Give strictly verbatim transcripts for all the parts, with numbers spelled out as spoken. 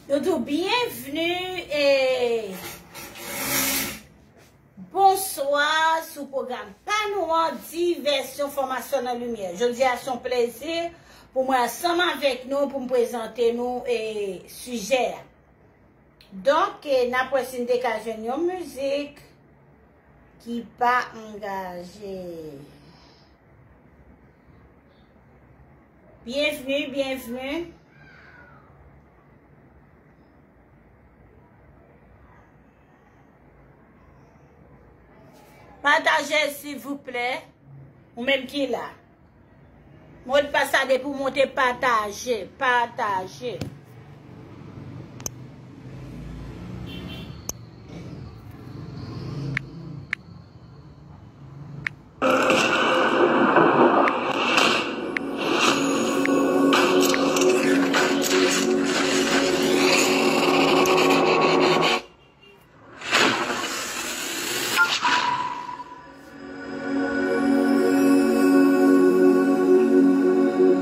Nou di w byenvni e bonswa sou pwogram pa nou an, Divèsyon, Fòmasyon nan Limyè. Jodi a se yon plezi pou mwen ansanm avèk nou pou m prezante nou e sijè a. Donk, e, n ap wè si n te ka jwenn yon mizik ki pa angaje. Byenvni, byenvni. Pataje, silvouplè. Ou menm ki la. Modpas la depi w monte, pataje, pataje.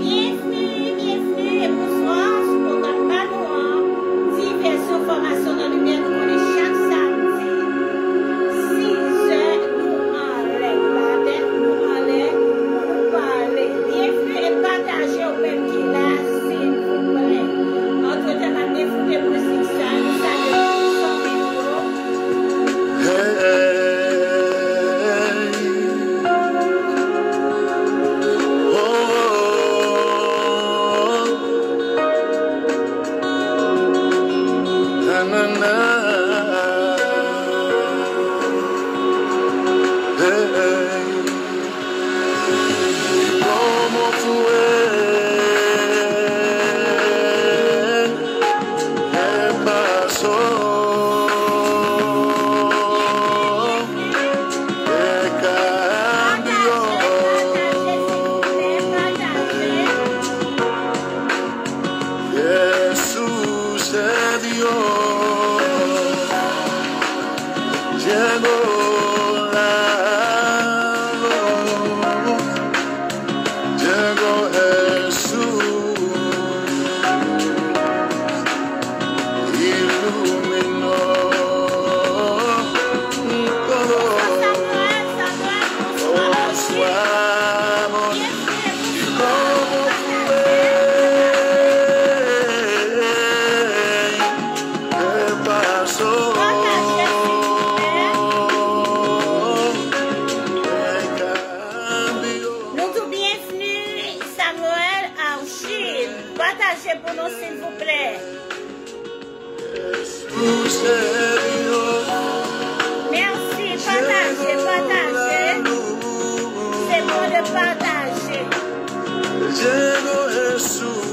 Byenvni, byenvni e bonswa sou pwogram pa nou an, Divèsyon, Fòmasyon nan Limyè. Nou konnen chak samdi, sizè, nou anlè, maten, nou anlè, pou nou pale. Byenvni e pataje, ou menm ki la, silvouplè. Antretan, n ap defoute mizik sa, nou salye tout zanmi nou yo. Hey, hey. Oh, oh, oh. Na, na, na. Hey, hey. Como tú eres, ¿qué pasó? ¿Qué cambió? ¿Qué sucedió? Llegó la luz, llegó Jesús, iluminó todo con su amor. ¿Qué pasó? Nou di w byenvni, Samuel Archil. Pataje pou nou, silvouplè. Mèsi, pataje, pataje. Se bon de pataje. Llegó Jesús,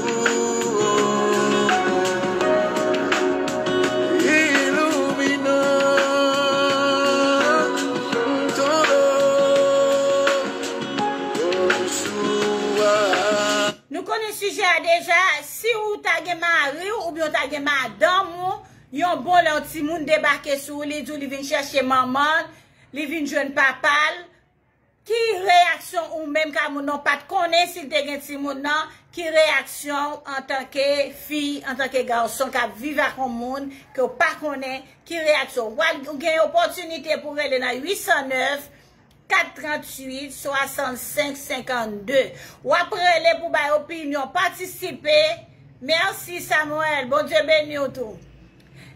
iluminó todo con su amor. Nou konnen sijè a deja, si ou ta gen mari w oubyen ou ta gen madanm ou, yon bon lè yon timoun debake sou ou, li di w li vin chèche manman l, li vin jwenn papa l, ki reyaksyon ou menm ka moun nan w pa t konnen si l te gen timoun nan, ki reyaksyon w antanke fi, antanke gason k ap viv ak yon moun ke w pa konnen, ki reyaksyon w? Ou al, ou gen opòtinite pou w rele nan uit san nèf, kat tranntuit, swasannsenk, senkannde. W ap rele pou bay opinyon, patisipe. Mèsi, Samuel. Bondye beni w tou.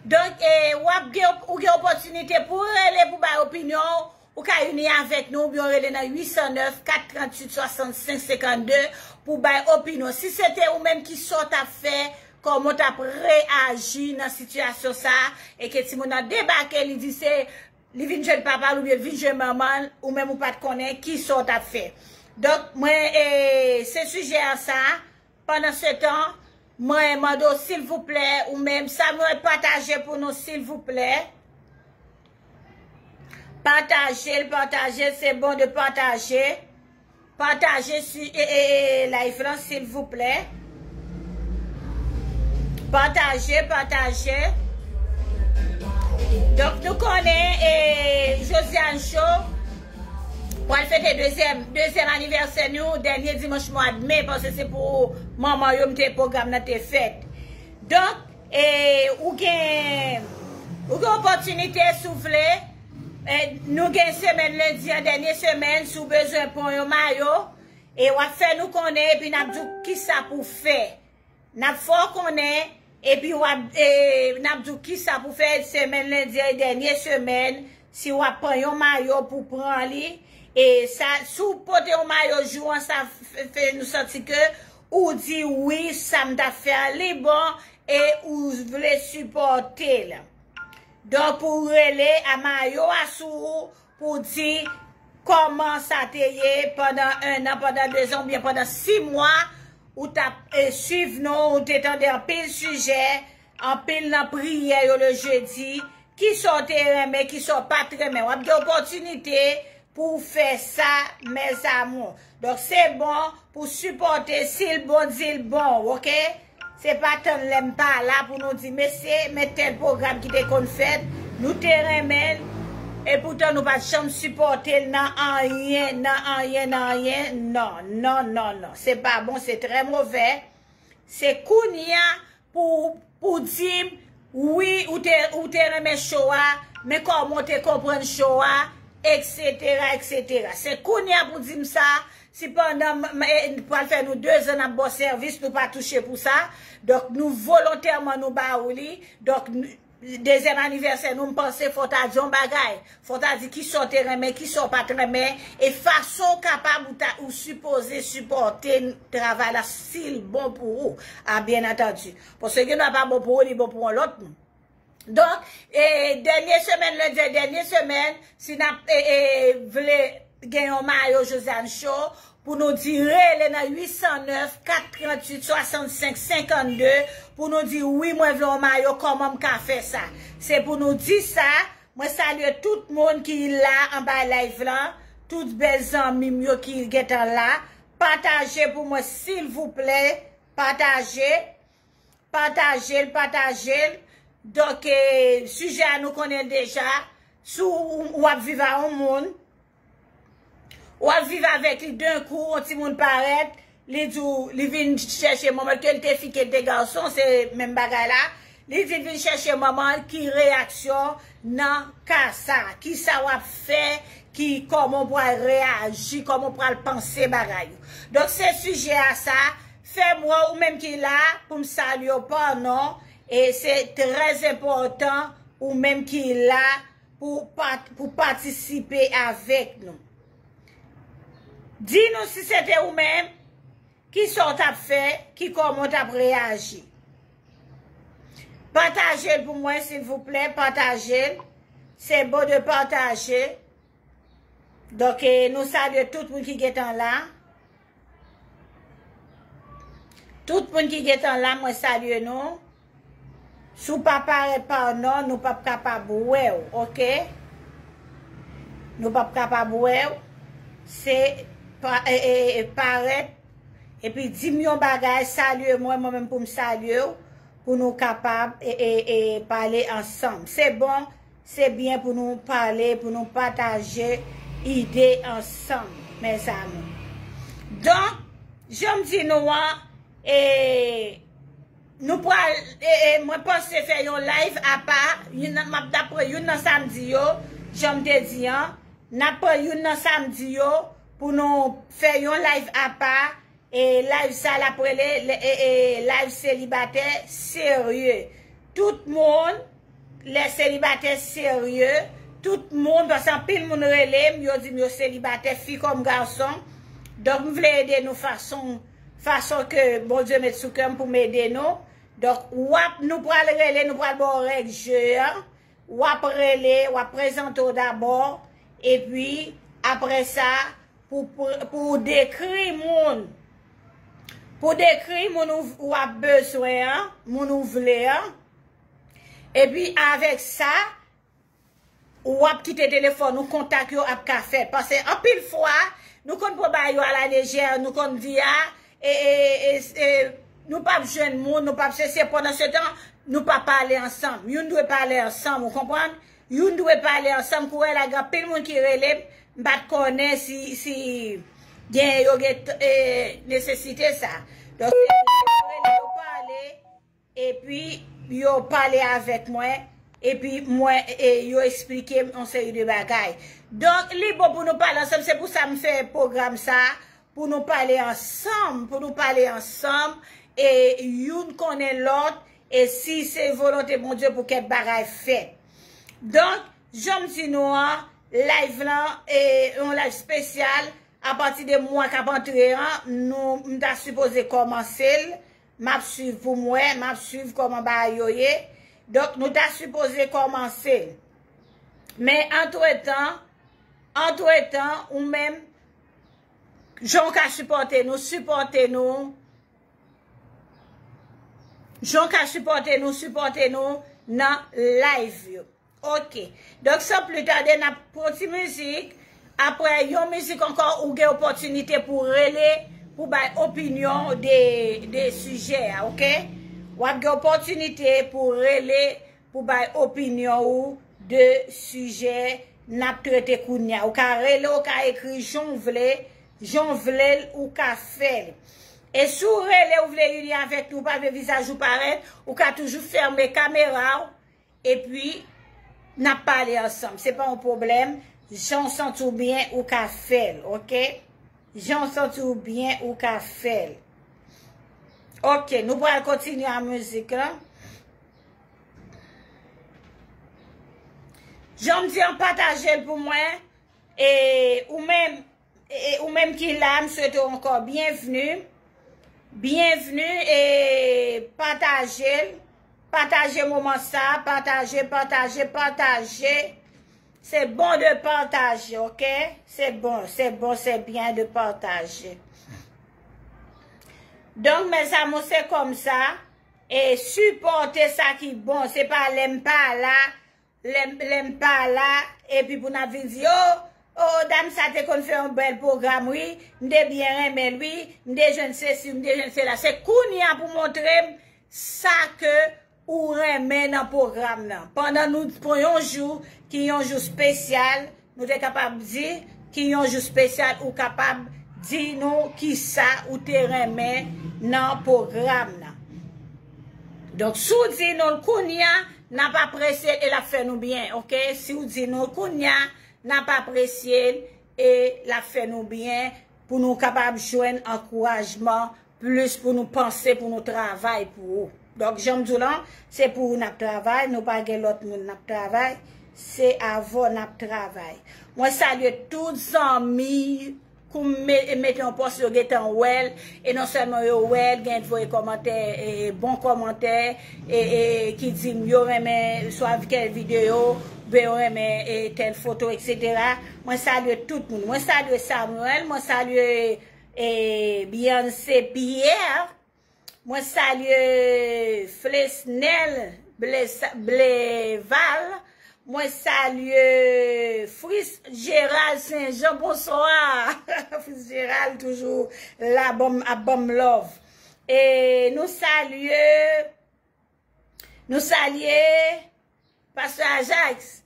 Donk, e, w ap gen, ou gen opòtinite pou w rele pou bay opinyon w. Ou ka ini avèk nou, oubyen w rele nan uit san nèf, kat tranntuit, swasannsenk, senkannde pou w bay opinyon. Si se te ou menm, ki sa w t ap fè, kòman w t ap reyaji nan sitiyasyon sa a, e ke timoun nan debake, li di se li vin jwenn papa l oubyen l vin jwenn manman l, ou menm ou pa t konnen ki sa w t ap fè. Donk, mwen, e, se sijè a sa. Pandansetan, mwen mande w, silvouplè, ou menm, Samuel, pataje pou nou, silvouplè. Pataje l, pataje l, se bon de pataje. Pataje si, e, e, e, live lan, silvouplè. Pataje, pataje. Donk, nou konnen, e, Josiane Show pral fete dezyèm, dezyèm anivèsè nou, dènye dimanch mwa de me, paske se pou manman yo m te pwogram nan te fèt. Donk, E ou gen ou gen opòtinite si w vle. E nou gen semèn lendi an, dènye semèn, si w bezwen pran yon mayo, e w ap fè nou konnen, epi n ap di w kisa pou fè. N ap fè w konnen, epi w ap, e, n ap di w kisa pou fè semèn lendi an, dènye semèn, si w ap pran yon mayo pou pran li. E sa, si w pote yon mayo jou an, sa fè, fè nou santi ke ou di wi, sa m t ap fè a, li bon, e ou vle sipòte l. Donk, pou w rele a mayo a sou ou, pou w di kòman sa te ye pandan en an, pandan de zan, oubyen pandan sis mwa, ou t ap, e, swiv nou, ou te tande anpil sijè, anpil nan priyè yo le jedi, kisa w te renmen, kisa w pa t renmen. W ap gen opòtinite pou w fè sa, mes amours. Donk, se bon pou sipòte, si l bon, di l bon, oke? Se pa tann lè m pa la pou nou di, mesye, men tèl pwogram ki te konn fèt, nou te renmen l, epoutan nou pa t janm sipòte l nan anyen, nan anyen, nan anyen. Non, non, non, non. Se pa bon, se trè movè. Se kounye a pou, pou di m, wi, ou te, ou te renmen show a, men kòman w te konprann show a, etsetera, etsetera. Se kounye a pou di m sa, sipandan m, m, e, pral fè nou de zan n ap ba w sèvis, nou pa touche pou sa. Donk, nou volontèman nou ba ou li. Donk, n-, dezyèm anivèsè nou, m panse fò w ta di yon bagay. Fò w ta di kisa w te renmen, kisa w pa t renmen, e fason w kapab ou ta, ou sipoze sipòte travay la si l bon pou ou, a byen antandi. Paske gen dwa pa bon pou ou, li bon pou yon lòt moun. Donk, e, dènye semèn, lendi a dènye semèn, si n ap, e, e, vle gen yon mayo Josiane Show, pou nou di rele nan uit san nèf, kat tranntuit, swasannsenk, senkannde, pou nou di wi, mwen vle yon mayo, kòman m ka fè sa? Se pou nou di sa, mwen salye tout moun ki la anba live lan, tout bèl zanmi m yo ki gentan la, pataje pou mwen silvouplè, pataje. Pataje l, pataje l. Donk, e, sijè a nou konnen l deja. Si w, w ap viv a yon moun, w ap viv avèk li, denkou, yon timoun parèt, li di w, li vin chèche manman l, ke l te fi, ke l te gason, se menm bagay la. Li di l vin chèche manman l, ki reyaksyon nan ka sa? Kisa w ap fè? Ki, kòman w pral reyaji? Kòman w pral panse bagay yo? Donk, se sijè a sa. Fè m wè ou menm ki la pou m salye w pa non. E se trè enpòtan ou menm ki la pou, pou patisipe avèk nou. Di nou si se te ou menm, kisa w t ap fè, ki kòman w t ap reyaji. Pataje l pou mwen, silvouplè, pataje l. Se bon de pataje. Donk, e, nou salye tout moun ki gentan la. Tout moun ki gentan la, mwen salye nou. Si w pa parèt pa non, nou p ap kapab wè w, oke? Nou p ap kapab wè w. Se pa, e, e, e, parèt, epi di m yon bagay, salye mwen, mwen menm pou m salye w, pou nou kapab, e, e, e, pale ansanm. Se bon, se byen pou nou pale, pou nou pataje ide ansanm, mes amours. Donk, jan m di nou an, e, nou pral, e, e, mwen panse fè yon live apa, youn nan, m ap, n ap pran youn nan samdi yo, jan m te di an, n ap pran youn nan samdi yo pou nou fè yon live apa, e live sa l ap rele, le, e, e, live selibatè serye. Tout moun, lè selibatè serye, tout moun, paske anpil moun rele m, yo di m yo selibatè, fi kòm gason. Donk, m vle ede nou fason, fason ke Bondye met sou kè m pou m ede nou. Donk, w ap, nou pral rele, nou pral ba w règ je an. W ap rele, w ap prezante w dabò, epi, apre sa, pou, pou, pou w dekri moun, pou w dekri moun ou, w ap bezwen an, moun ou vle an. Epi, avèk sa, w ap kite telefòn ou, kontak yo ap ka fèt. Paske anpil fwa, nou konn pran bagay yo alalejè, nou konn di, a, e, e, e, e, nou p ap jwenn moun, nou p ap sesi, pandan se tan, nou pa pale ansanm. Youn dwe pale ansanm, ou konprann? Youn dwe pale ansanm. Kourè la, gen anpil moun ki rele m, m pa t konnen si, si gen, yo gen, e, nesesite sa. Donk, se rele yo pale, epi yo pale avèk mwen, epi mwen, e, yo eksplike m yon seri de bagay. Donk, li bon pou nou pale ansanm, se pou sa m fè pwogram sa, pou nou pale ansanm, pou nou pale ansanm, e youn konnen lòt, e si se volonte Bondye pou kèk bagay fèt. Donk, jan m di nou an, live lan, e yon live spesyal, apati de mwa k ap antre an, nou, m ta sipoze kòmanse l, m ap swiv pou m wè, m ap swiv kòman bagay yo ye. Donk, nou ta sipoze kòmanse l. Men antretan, antretan, ou menm, jan w ka sipòte nou, sipòte nou. Jan w ka sipòte nou, sipòte nou nan live yo. Ok. Donk, san pli tade, n ap pran ti mizik. Apre yon mizik ankò, ou gen opòtinite pou rele, pou bay opinyon de, de sijè a, ok? W ap gen opòtinite pou rele, pou bay opinyon ou de sijè n ap trete kounye a. Ou ka rele, ou ka ekri jan w vle, jan w vle l, ou ka fè l. E si w rele, ou vle ini avèk nou, ou pa vle vizaj ou parèt, ou ka toujou fèmen kamera w, epi n ap pale ansanm. Se pa yon pwoblèm. Jan w santi w byen, ou ka fè l, ok? Jan w santi w byen, ou ka fè l. Ok, nou pral kontinye a mizik lan. Jan m di an, pataje l pou mwen. E ou menm, e ou menm ki la, m swete w ankò byenvni. Byenvni e pataje l. Pataje moman sa, pataje, pataje, pataje. Se bon de pataje, ok? Se bon, se bon, se byen de pataje. Donk, mes amours, se kòmsa. E sipòte sa ki bon. Se pa lè m pa la, lè, lè m pa la, epi pou n ap vin di, o, o, dam sa te konn fè yon bèl pwogram, wi. M te byen renmen l, wi. M te jwenn sesi, m te jwenn sela. Se kounye a pou montre m sa ke ou renmen nan pwogram nan. Pandan nou pran yon jou ki yon jou espesyal, nou te kapab di ki yon jou espesyal, ou kapab di nou kisa ou te renmen nan pwogram nan. Donk, si w di nou l kounye a, n ap apresye l e l ap fè nou byen, ok? Si w di nou l kounye a, n ap apresye l e l ap fè nou byen pou nou kapab jwenn ankourajman plis pou nou panse, pou nou travay pou ou. Donk, jan m di w lan, se pou ou n ap travay, nou pa gen lòt moun n ap travay, se avè w n ap travay. Mwen salye tout zanmi, kou m me-, mete yon pòs, yo gentan wè l, e non sèlman yo wè l, gen voye kòmantè, e, e, bon kòmantè, e, e, ki di m yo renmen swa kèl videyo, oubyen yo renmen, e, tèl foto, etsetera. Mwen salye tout moun. Mwen salye Samuel, mwen salye, e, Beyoncé Pierre, mwen salye Flesnel Blesa-, Bleval, mwen salye Fritz Gérald Saint-Jean, bonswa. Fritz Gérald toujou la, ban m, ap ban m love. E nou salye, nou salye Pastè Ajax.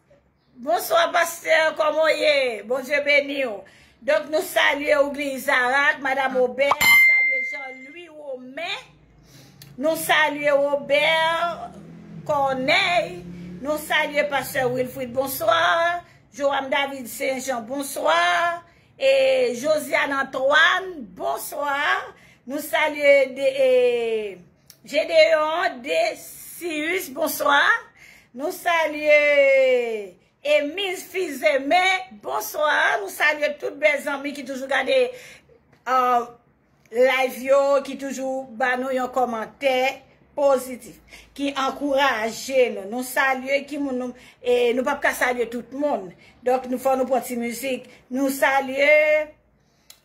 Bonswa, pastè, kòman w ye? Bondye beni w. Donk, nou salye Ougli Izarak, Madam Obè, nou salye Jean Louis Romain, nou salye Robert Corneille, nou salye pastè Wilfrid, bonswa. Joram David Saint Jean, bonswa. E Josiane Antoine, bonswa. Nou salye de, e, Gédéon Desius, bonswa. Nou salye Émile Fizeme, bonswa. Nou salye tout bèl zanmi ki toujou gade, euh, live yo, ki toujou ba nou yon kòmantè pozitif, ki ankouraje nou. Nou salye ki moun nou, e nou p ap ka salye tout moun. Donk, nou fò nou pran ti mizik. Nou salye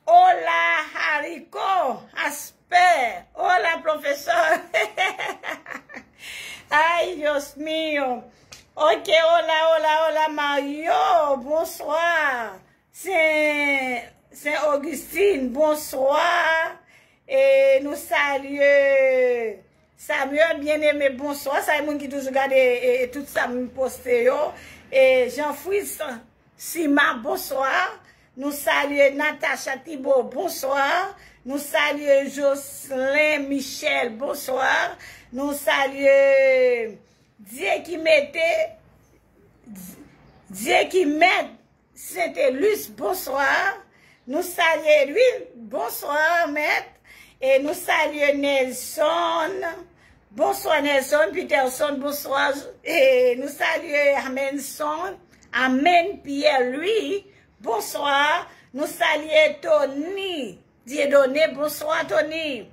Hola, Hariko, Asper. Hola, professor. Ay, Dios mío. Ok, hola, hola, hola, Mario. Bonswa. Sen, Sen Augustin, bonswa. E nou salye Samuel Bien-Aimé, bonswa. Sa e moun ki toujou gade, e, e, tout sa m poste yo. E Jean Fritz, Sima, bonswa. Nou salye Natacha Thibault, bonswa. Nou salye Jocelyn Michel, bonswa. Nou salye Dye ki mete, Dye ki mèt, Sentelus, bonswa. Nou salye Edwin, bonswa, mèt. E nou salye Nelson, bonswa, Nelson, Peterson, bonswa. E nou salye Amenson, Amen Pierre Louis, bonswa. Nou salye Tony Dieudonné, bonswa, Tony.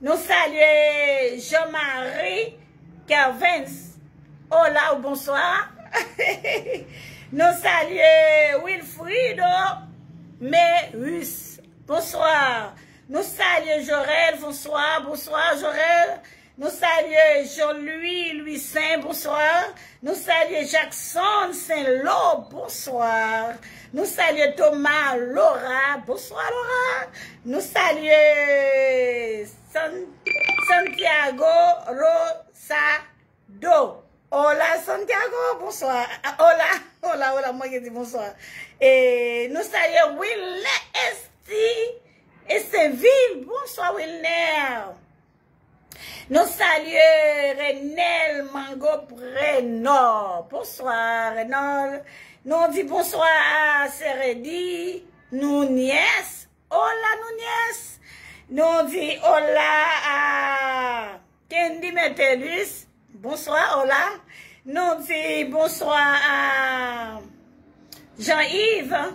Nou salye Jean-Marie Kervens. Hola ou bonswa. Nou salye Wilfrido Meus. Bonswa. Nou salye Jorel, bonswa, bonswa, Jorel. Nou salye Jean-Louis Louisin, bonswa. Nou salye Jackson Saint-Lô, bonswa. Nou salye Thomas Laura, bonswa, Laura. Nou salye San- Santiago Rosado. Hola, Santiago, bonswa. Hola, hola, hola, mwen ki di bonswa. E nou salye Wilner Esti Esteville, bonswa, Wilner. Nou salye Renel Mango Prenò. Bonswa, Renel. Nou di bonswa a Seredi Nunez. Hola, Nunez. Nou di hola a Candy Metellus. Bonswa, hola. Nou di bonswa a Jean-Yves.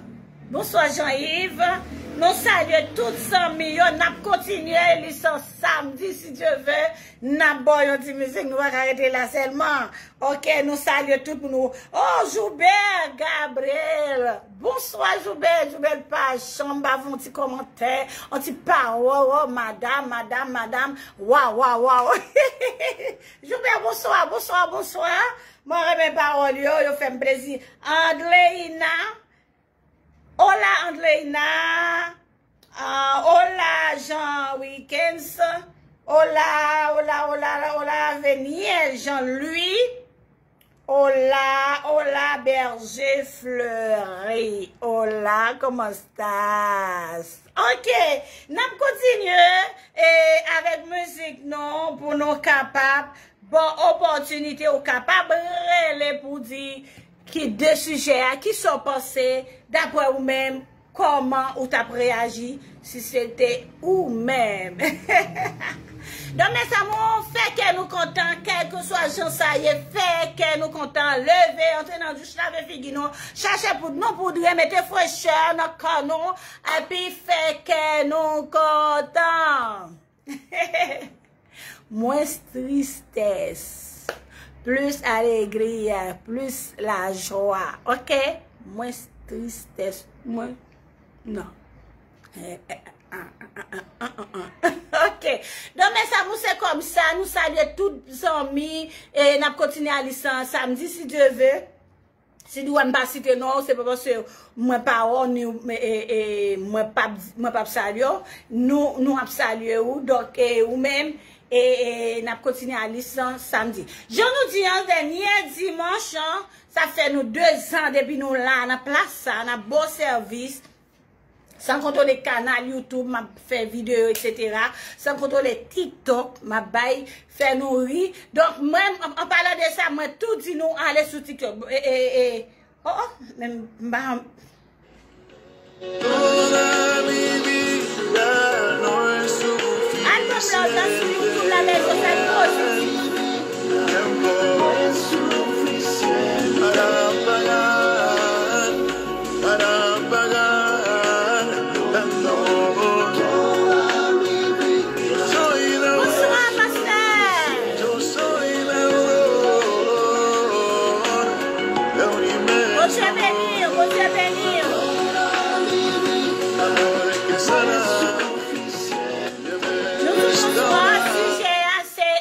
Bonswa, Jean-Yves. Nou salye tout zanmi yo. N ap kontinye li san samdi, si Dye ve. N ap ba w yon ti mizik. Nou pa ka rete la sèlman. Ok, nou salye tout moun. Oh, Joubert Gabriel. Bonswa, Joubert. Joubert pa janm ba yon ti kòmantè, yon ti pawòl. Oh, madam, madam, madam. Waw, waw, waw. Joubert, bonswa, bonswa, bonswa. Mwen renmen pawòl yo, yo fè m plezi. Andreina, hola, Andreina. Ah, hola, Jean Wilkens. Hola, hola, hola, hola, Veniel Jean Louis. Hola, hola, Berger Fleuri. Hola, ¿cómo estás? Ok, n ap kontinye e avèk mizik nou pou nou kapab ba w opòtinite ou kapab rele pou di ki de sijè a, ki sa w panse, daprè ou menm, kòman ou t ap reyaji si se te ou menm. Donk, mezanmi, fè kè nou kontan, kèlkeswa jan sa ye, fè kè nou kontan, leve, antre nan douch, lave figi nou, chache poud nou poudre, mete frechè nan kò nou, epi fè kè nou kontan. Mwens tristès, plus alegria, plus la joie, ok? Mwens tristès, mwen, non. Ok. Donk, mezanmi, se kòmsa, nou salye tout zanmi, e n ap kontinye a li san samdi, si Dye ve. Si nou wè m pa site non w, se pa paske mwen pa wè w, ni, e, e, mwen p ap, mwen p ap salye w. Nou, nou ap salye w. Donk, e, ou menm, e, e, n ap kontinye a lis lan samdi. Jan nou di an, dènye dimanch an, sa fè nou de zan depi nou la nan plas sa, n ap ba w sèvis. San kontwole kanal YouTube, m ap fè videyo, etsetera. San kontwole TikTok, m ap bay, fè nou ri. Donk, mwen, an, an palan de sa, mwen tou di nou ale sou TikTok. E, e, e, oh, oh, men m pa. Album la, w ta sou YouTube la, lè yo fè pozitif. Bonswa, pastè. Bondye beni w, Bondye beni w. Nou di bonswa, sijè a se,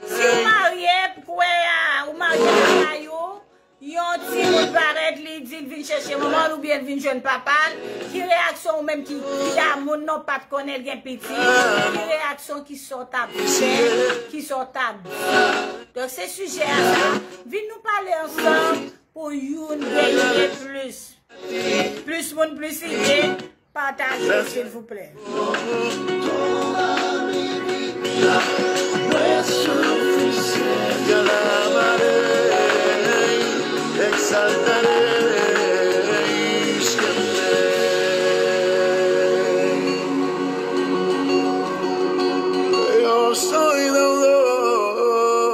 si w marye, pou kwè a, ou marye lakay ou, yon timoun parèt, li di l vin chèche manman l oubyen l vin jwenn papa l, ki reyaksyon ou menm ki, ki a moun nan w pa t konnen l gen pitit, ki reyaksyon, ki sa w t ap fè, ki sa w t ap di. Donk, se sijè a sa. Vin nou pale ansanm pou youn genyen plis. Plis moun, plis ide. Pataje, silvouplè. Yo soy deudor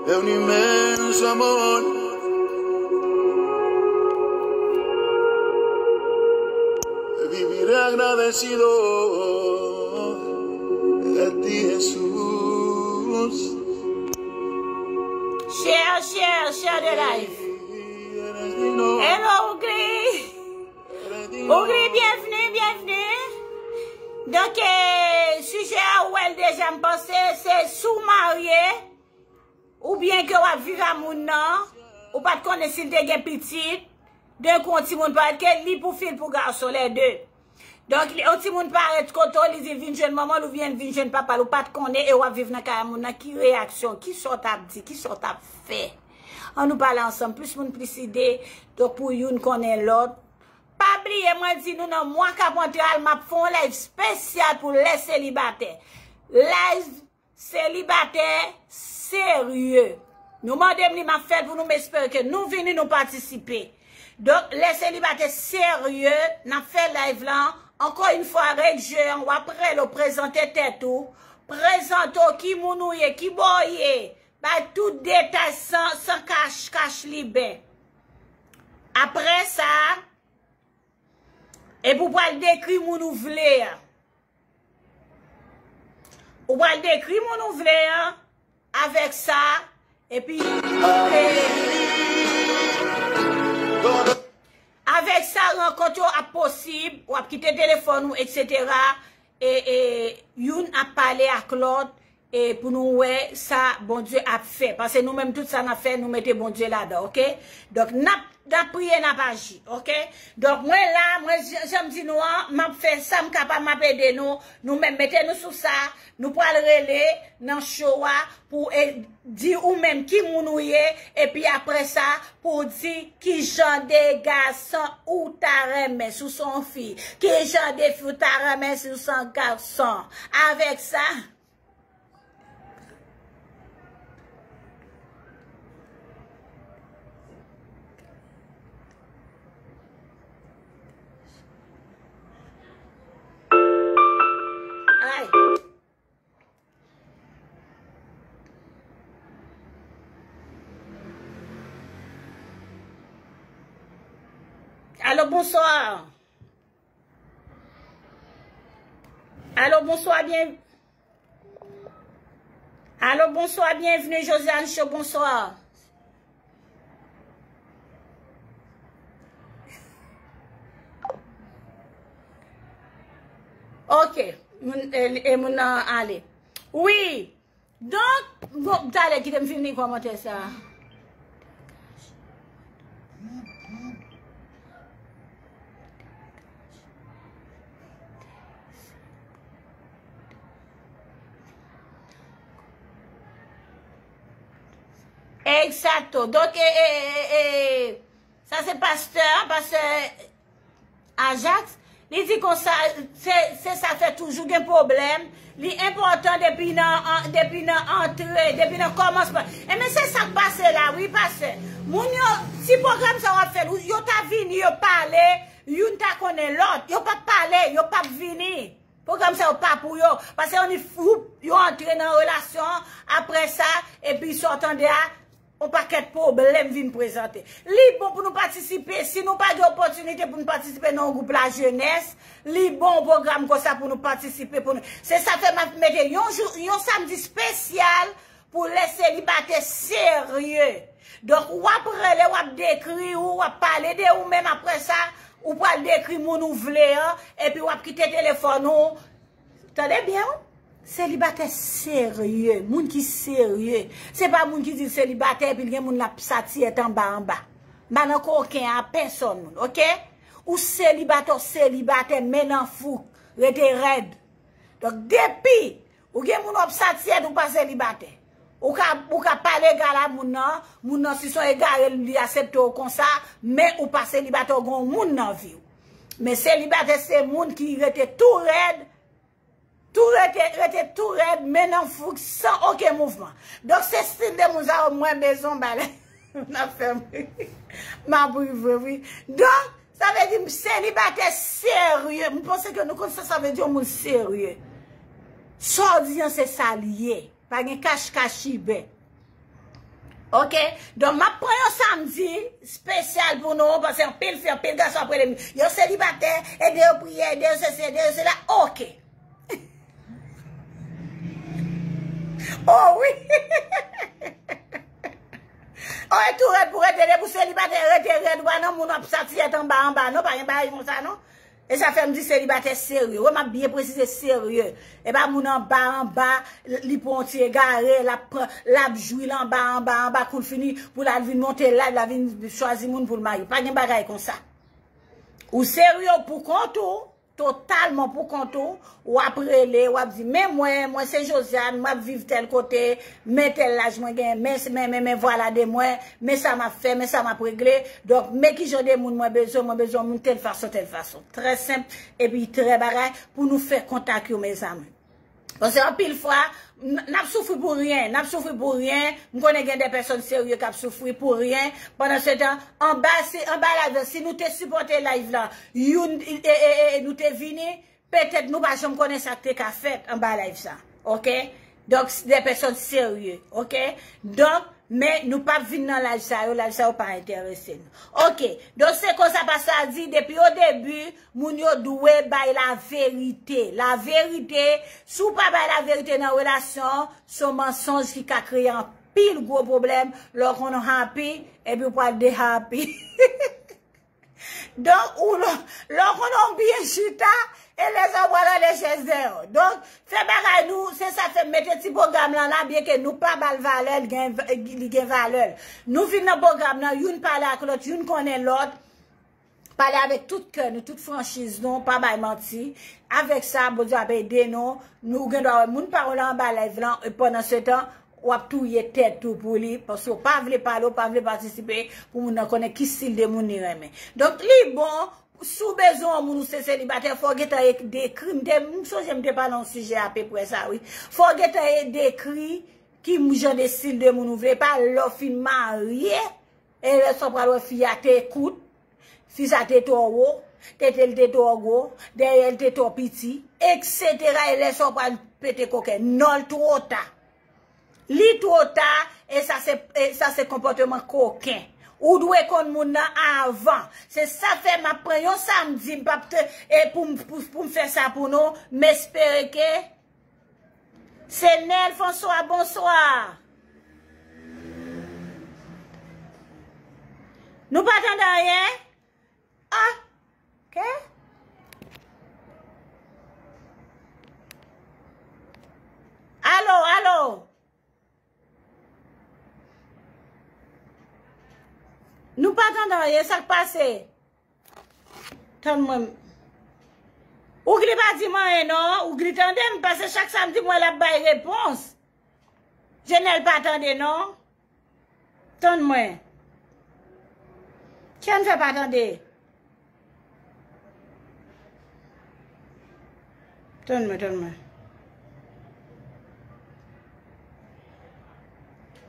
de un inmenso amor. Viviré agradecido de ti, Jesús. Share, share, share the live. Hello, Ougli. Ougli, byenvni, byenvni. Donk, eh, sijè a, ou wè l deja, m panse, se si w marye, oubyen ke w ap viv a moun nan, ou pa t konnen si l te gen pitit, de yon timoun parèt ke li pou fi l pou gason, lè de. Donk, li, yon timoun parèt kote w, li di vin jwenn manman l oubyen vin jwenn papa l, ou pa t konnen e w ap viv nan kay a moun nan, ki reyaksyon, kisa w t ap di, kisa w t ap fè? Ann nou pale ansanm, plis moun plis ide, donk pou youn konnen lòt. Pa bliye, mwen di nou nan mwa k ap antre a, m ap fè yon live espesyal pou lè selibatè. Live selibatè serye. Nou mande m li, m ap fè l pou nou, m espere ke nou vini, nou patisipe. Donk, lè selibatè serye, n ap fè live lan. Ankò yon fwa, règ je an, w ap rele w, prezante tèt ou. Prezante w, ki moun ou ye, ki bò w ye. Bay tout detay san, san kach, kach liben. Apre sa, epi w pral dekri moun ou vle a. Ou pral dekri moun ou vle a avèk sa, epi, e, avèk sa, rankont yo ap posib, w ap kite telefòn ou, etsetera, e, e, youn ap pale ak lòt, e, pou nou wè sa Bondye ap fè. Paske nou menm, tout sa n ap fè, nou mete Bondye ladan, oke? Donk, n ap, n ap priye, n ap aji, oke? Donk, mwen la, mwen, jan, jan m di nou an, m ap fè sa m kapab, m ap ede nou. Nou menm, mete nou sou sa, nou pral rele nan show a pou e, di ou menm ki moun ou ye, epi apre sa, pou w di ki jan de gason ou ta renmen si w se yon fi, ki jan de fi w ta renmen si w se yon gason. Avèk sa, ay. Alo, bonswa. Alo, bonswa, byen. Alo, bonswa, byenvni, Josiane Show, bonswa. Ok, moun, e, e moun nan ale. Wi. Donk, bon, talè, kite m fin li kòmantè sa. Eksakto. Donk, e, e, e, e, sa se pastè, pastè Ajax, li di konsa, se, se sa fè toujou gen pwoblèm. Li enpòtan depi nan, an, depi nan antre, depi nan kòmansman. Enben, se sa k pase la, wi, pastè. Moun yo, si pwogram sa w ap fè, yo ta vini, yo pale, youn ta konnen lòt. Yo p ap pale, yo p ap vini. Pwogram sa yo pa pou yo. Paske yo ni fou, yo antre nan relasyon an, apre sa, epi sa w tande a, yon pakèt pwoblèm vin prezante. Li bon pou nou patisipe. Si nou pa gen opòtinite pou nou patisipe nan yon gwoup lajenès, li bon yon pwogram konsa pou nou patisipe. Pou nou, se sa fè m ap mete yon jou, yon samdi espesyal pou lè selibatè serye. Donk, w ap rele, w ap dekri ou, w ap pale de ou menm. Apre sa, ou pral dekri moun ou vle an, epi w ap kite telefòn ou. Tande byen, wi. Selibatè serye, moun ki serye. Se pa moun ki di l selibatè epi l gen moun l ap satiyèt anba anba. M pa nan koken a pèsòn moun, oke? Ou selibatè, w selibatè, men nan fouk, rete rèd. Donk, depi ou gen moun w ap satiyèt, ou pa selibatè. Ou ka, ou ka pa legal a moun nan, moun nan si se yon egare l, li aksepte w konsa, men ou pa selibatè, ou gen yon moun nan vi w. Men selibatè se moun ki rete tou rèd, tou rete, rete tou rèd, men nan fouk, san okenn mouvman. Donk, se stil de moun sa yo, mwen bezwen balè. N ap fè m, m ap ri vre, wi. Donk, sa vle di m selibatè serye. M panse ke nou konn sa sa vle di yon moun serye. Sa w di an, se sa l ye. Pa gen kach kachiben. Oke? Donk, m ap pran yon samdi espesyal pou nou, paske anpil fi, anpil gason ap rele m, yo selibatè, ede yo priye, ede yo sesi, ede yo sela. Oke. Oh wi. Oh, e tou rèd pou rete, depi w selibatè, rete rèd, ou pa nan moun w ap satiyèt anba, anba, non, pa gen bagay konsa, non. E sa fè m di selibatè serye. Wè, m ap byen presize serye. E pa moun anba, anba, li pran yon ti egare, l ap pran, l ap jwi l anba, anba, anba, kou l fini, pou l al vin monte live, l al vin chwazi moun pou l marye. Pa gen bagay konsa. Ou serye pou kont ou, totalman pou kont ou, w ap rele, w ap di, men mwen, mwen se Josiane, m ap viv tèl kote, men tèl laj mwen gen, men, men, men, men vwala de mwen, men sa m ap fè, men sa m ap regle. Donk, men ki jan de moun mwen bezwen, mwen bezwen moun tèl fason, tèl fason. Trè senp, epi trè bagay, pou nou fè kontak yo, mezanmi. Paske anpil fwa, n, n ap soufri pou ryen, n ap soufri pou ryen. M konnen gen de pèsòn serye k ap soufri pou ryen. Pandan se tan, anba, si, anba live la, si nou te sipòte live la, youn, e, e, e, e, nou te vini, petèt nou pa janm konnen sa k te ka fèt anba live sa. Oke? Donk, de pèsòn serye. Oke? Donk, men nou p ap vin nan live sa yo, live sa yo pa enterese nou. Oke. Donk, se konsa pastè a di, depi o debi, moun yo dwe bay laverite. Laverite, si w pa bay laverite nan relasyon, se yon mansonj ki ka kreye anpil gwo pwoblèm. Lè w konn happy, epi w pral de happy. Donk, ou lè, lè w konn ou byen chita, e lè sa w pral anlè chèz dèyè w. Donk, fè bagay nou, se sa fè m mete ti pwogram lan la, byen ke nou pa ba l valè, li gen, li gen valè l. Nou vin nan pwogram nan, youn pale ak lòt, youn konnen lòt. Pale avèk tout kè nou, tout franchiz nou, pa bay manti. Avèk sa, Bondye ap ede nou. Nou gen dwa wè moun pa w la anba live lan, e pandan se tan, w ap touye tèt ou pou li, paske w pa vle pale, w pa vle patisipe, pou moun nan konnen ki stil de moun li renmen. Donk, li bon, si w bezwen yon moun ou se selibatè, fò w gentan e-, dekri. M te, m sonje m te pale yon sijè apeprè sa, wi. Fò w gentan e-, dekri ki m-, jan de stil de moun ou vle. Pa lè w fin marye, e lè sa w pral wè fi a te kout, fi sa te twò wo, tete l te twò gwo, dèyè l te twò piti, etsetera. E lè sa w pral pete koken, non, l twò ta. Li twò ta, e sa se, e sa se konpòteman koken. Ou dwe konn moun nan avan. Se sa fè m ap pran yon samdi, m p ap te, e pou m, pou, pou m fè sa pou nou, m espere ke Senèl François, bonswa. Nou pa tande anyen? Ah, ok. Alo, alo. Nou pa tande anyen, sa k pase? Tann mwen. Ougli pa di m anyen non. Ougli tande m, paske chak samdi m wè l ap bay repons. Jenèl pa tande non. Tann mwen. Kiyès m fè pa tande? Tann mwen, tann mwen.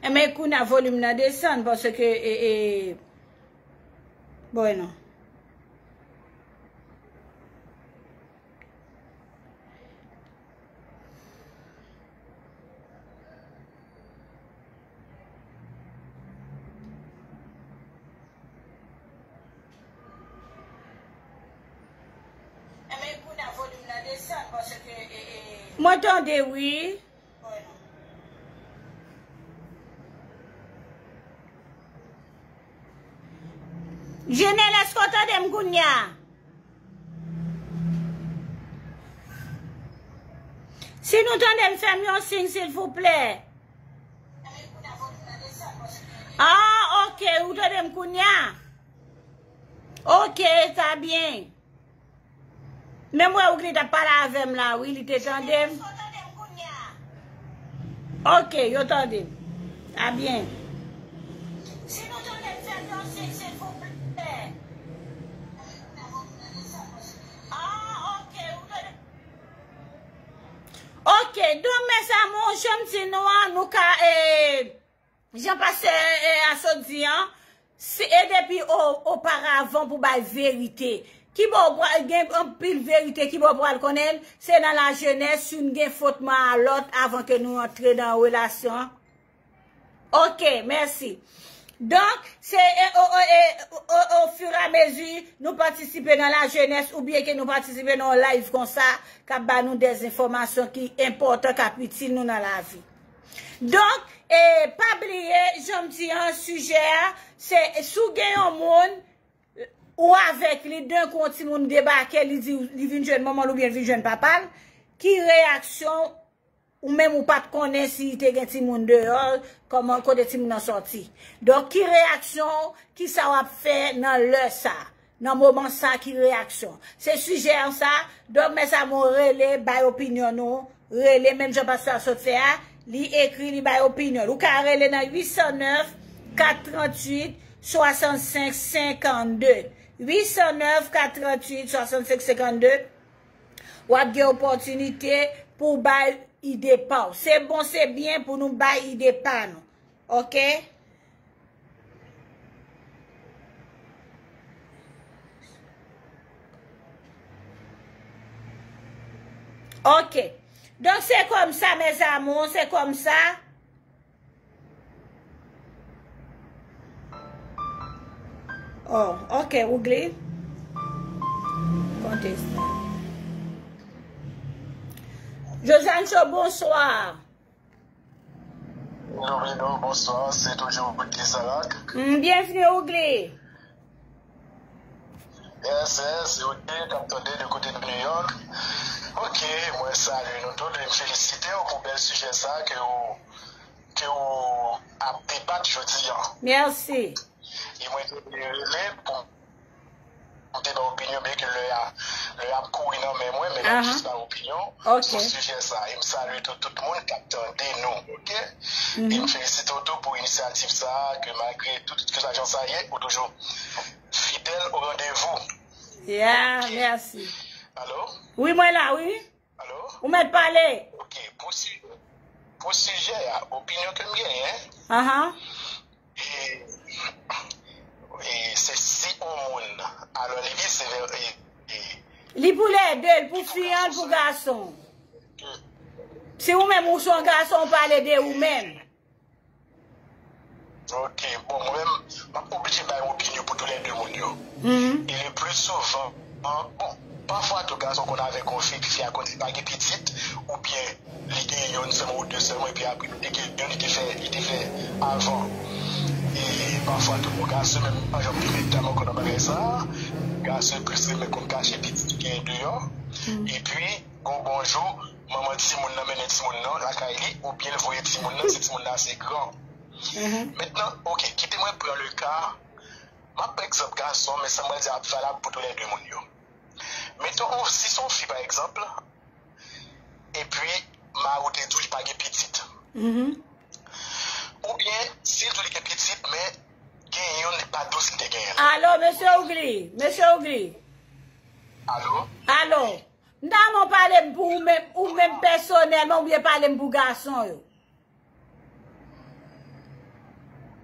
Enben, kounye a volim nan desann, paske, e, e, bon, non. Enben, kounye a volim nan desann, paske, e, e, mwen tande, wi. Jenèl, èske w tande m kounye a? Si nou tande m, fè m yon siy, silvouplè. Ah, ok, ou tande m kounye a? Ok, sa byen. Men m wè Ougli t ap pale avè m la, wi, li te tande m. Ok, yo tande m. A byen. Si nou tande m, fè m yon siy, silvouplè. Ok, donk, mezanmi, jan m di nou an, nou ka, eh, jan pastè, eh, a sot di an, se, e depi o, oparavan pou bay verite. Ki bò w pral gen anpil verite, ki bò w pral konnen l, se nan lajenès, youn gen fòt mò a lòt avan ke nou antre nan relasyon an. Ok, mèsi. Donk, se e, o, o, e, o, o, ofiramezi nou patisipe nan lajenès oubyen ke nou patisipe nan yon live konsa k ap ba nou de enfòmasyon ki enpòtan, k ap itil nou nan lavi. Donk, e, pa bliye, jan m di an, sijè a, se si w gen yon moun, ou avèk li, denkou yon timoun debake, li di li vin jwenn manman l oubyen li vin jwenn papa l, ki reyaksyon ou menm ou pa t konnen si te gen timoun deyò, kòman, kote timoun nan sòti. Donk, ki reyaksyon, ki sa w ap fè nan lè sa, nan moman sa, ki reyaksyon? Se sijè an sa, donk, mezanmi, rele, bay opinyon nou, rele, menm jan pastè a sot fè a, li ekri, li bay opinyon l. Ou ka rele nan uit san nèf, kat trant uit, swasannsenk senkannde. Uit san nèf, kat trant uit, swasannsenk senkannde. W ap gen opòtinite pou w bay ide pa w. Se bon, se byen pou nou bay ide pa nou. Ok? Ok. Donk, se kòmsa, mes amours, se kòmsa. Oh, ok, Ougly. Kontestan. Josiane Chaud, bonsoir. Hello, hello, bonsoir. C'est toujours Ougly Sarak. Mm, bienvenue, Ougly. Yes, yes, se Ougly k ap tande de kote de New York. Ok, mwen salye nou tout e m felisite w pou bèl sijè sa ke w, ke w ap debat jodi an. Mèsi. E mwen te vle rele pou m te bay opinyon, byen ke lè a, lè a ap kouri nan men mwen, men m ap jis bay opinyon sou sijè sa. E m salye tout, tout moun k ap tande nou, ok? E m felisite w tou pou inisyativ sa, ke malgre tout ke sa jan sa ye, ou toujou fidèl o randevou. Yeah, mèsi. Alo? Wi, mwen la, wi. Alo? Ou mèt pale. Ok, pou si, pou sijè a, opinyon ke m genyen, e, e, se si on moun, alò li vin se vè, e, e, li pou lè de, l pou fi an, l pou gason. Si ou menm ou se yon gason, ou pale de ou menm. Ok, bon, mwen menm, m ap oblije bay opinyon pou toulède moun yo. E le pli souvan, bon, pafwa tou gason konn avèk yon fi, epi fi a konn li pa gen pitit, oubyen li gen youn sèlman ou de sèlman, epi apre li te gen youn, li te fè, li te fè avan. E pafwa tou, bon, gason menm pa janm te met dam ankò nan bagay sa. Gason plis renmen konn kache pitit li gen deyò. Epi, gon, gon jou, manman timoun nan mennen timoun nan lakay li, oubyen l voye timoun nan, si timoun nan ase gran. Mentnan, ok, kite mwen pran le ka, m ap pran egzanp gason, men sa m pral di a ap valab pou toulède moun yo. Mettons, si se yon fi, pa egzanp, epi mari w te di w li pa gen pitit. Oubyen, si l di w li gen pitit, men gen youn li pa di w si l te genyen l. Alo, mesye Ougly, mesye Ougly. Alo? Alo. M ta renmen w pale m pou ou menm, ou menm pèsonèlman, oubyen pale m pou gason yo.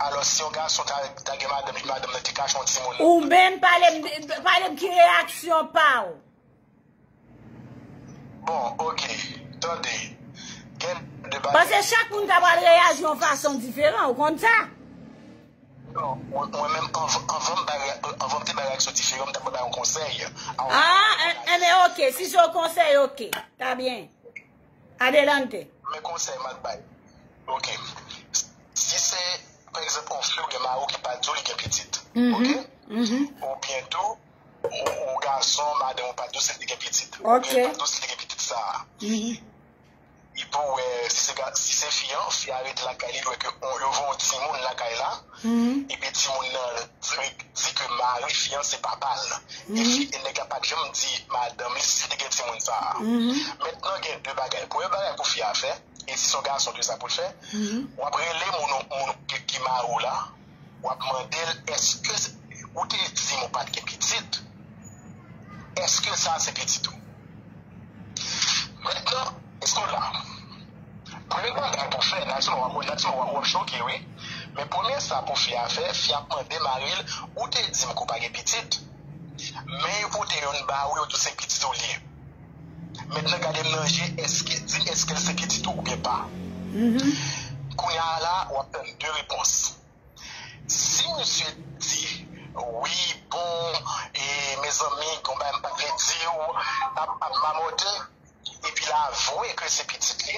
Alò, si yon gason ta, ta gen madanm li, madanm nan te kache yon timoun. Ou menm pale m, pale m ki reyaksyon pa w. Bon, ok. Tande. Gen de bagay. Paske chak moun ta pral reyaji yon fason diferan, ou konn sa? Non, mwen, mwen menm, anv-, anvan m bay re-, anvan m te bay reyaksyon diferan, m t ap bay yon konsèy. Ah, en, enben, ok. Si se yon konsèy, ok. Ta byen. Adelante. Men konsèy m ap bay. Ok. Si se, pa egzanp, yon fi ou gen mari w ki pa di w li gen pitit. Ok? Oubyen tou, ou, ou gason, madanm ou pa di w si li gen pitit. Oubyen pa di w si li gen pitit sa a. Li pou wè, si se ga-, si se fi an, fi a rete lakay li, li wè ke on, yo voye yon timoun lakay la, epi timoun nan di, di ke mari fi an se papa l. E fi, e nèg la pa t janm di madanm li si li te gen timoun sa a. Mentnan, gen de bagay. Premye bagay pou fi a fè, e si se yon gason tou sa pou l fè, w ap rele moun, moun ki, ki mari w la, w ap mande l, èske ou te di m ou pa t gen pitit? Èske sa se pitit ou? Mentnan, èske w la? Premye bagay pou fè, nan ti moman w ap choke, wi. Men premye sa pou fi a fè, fi a ap mande mari l, ou te di m ke w pa gen pitit. Men yo pote youn ba ou, yo di w se pitit ou li ye. Mentnan gade m nan je, èske, di m èske l se pitit ou oubyen pa. Kounye a la, w ap tann de repons. Si misye di, wi, bon, e, mezanmi, gon bagay m pa t vle di w, ap, ap mamòte, epi l avwe ke se pitit li,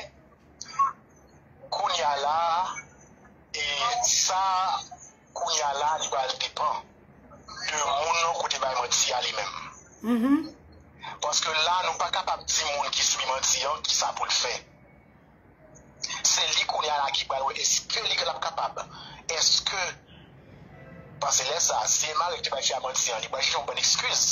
kounye a la, e, sa, kounye a la, li pral depann de moun nan kote bay manti a li menm. Paske la, nou pa kapab di moun ki sibi manti an, kisa pou l fè. Se li kounye a la ki pral wè èske li ap kapab. Èske, paske lè sa, si e mari ki te bay fi a manti an, li pral chèche yon bòn eskiz.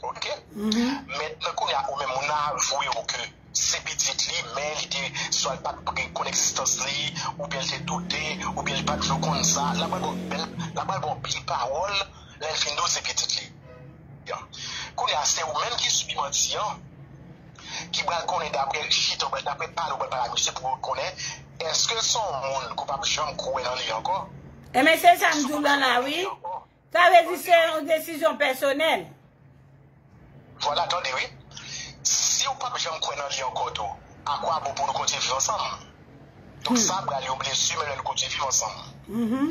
Oke? Mentnan kounye a, ou menm moun nan avwe w ke se pitit li, men li te, swa l pa t konn egzistans li, oubyen l te doute, oubyen li pa t vle w konn sa, l ap pral ba w bèl, l ap pral ba w anpil pawòl, lè l fin di w se pitit li. Kounye a, se ou menm ki sibi manti an, ki pral konnen dapre chita, dapre pale w pral pale ak misye pou w konnen, èske l se yon moun ke w p ap janm kwè nan li ankò? Enben, se sa m di w lan la, wi. Sa vle di se yon desizyon pèsonèl. Vwala, tande, wi. Si w p ap janm kwè nan li ankò tou, a kwa bon pou nou kontinye viv ansanm? Donk, sa pral yon blesi, menm lè nou kontinye viv ansanm.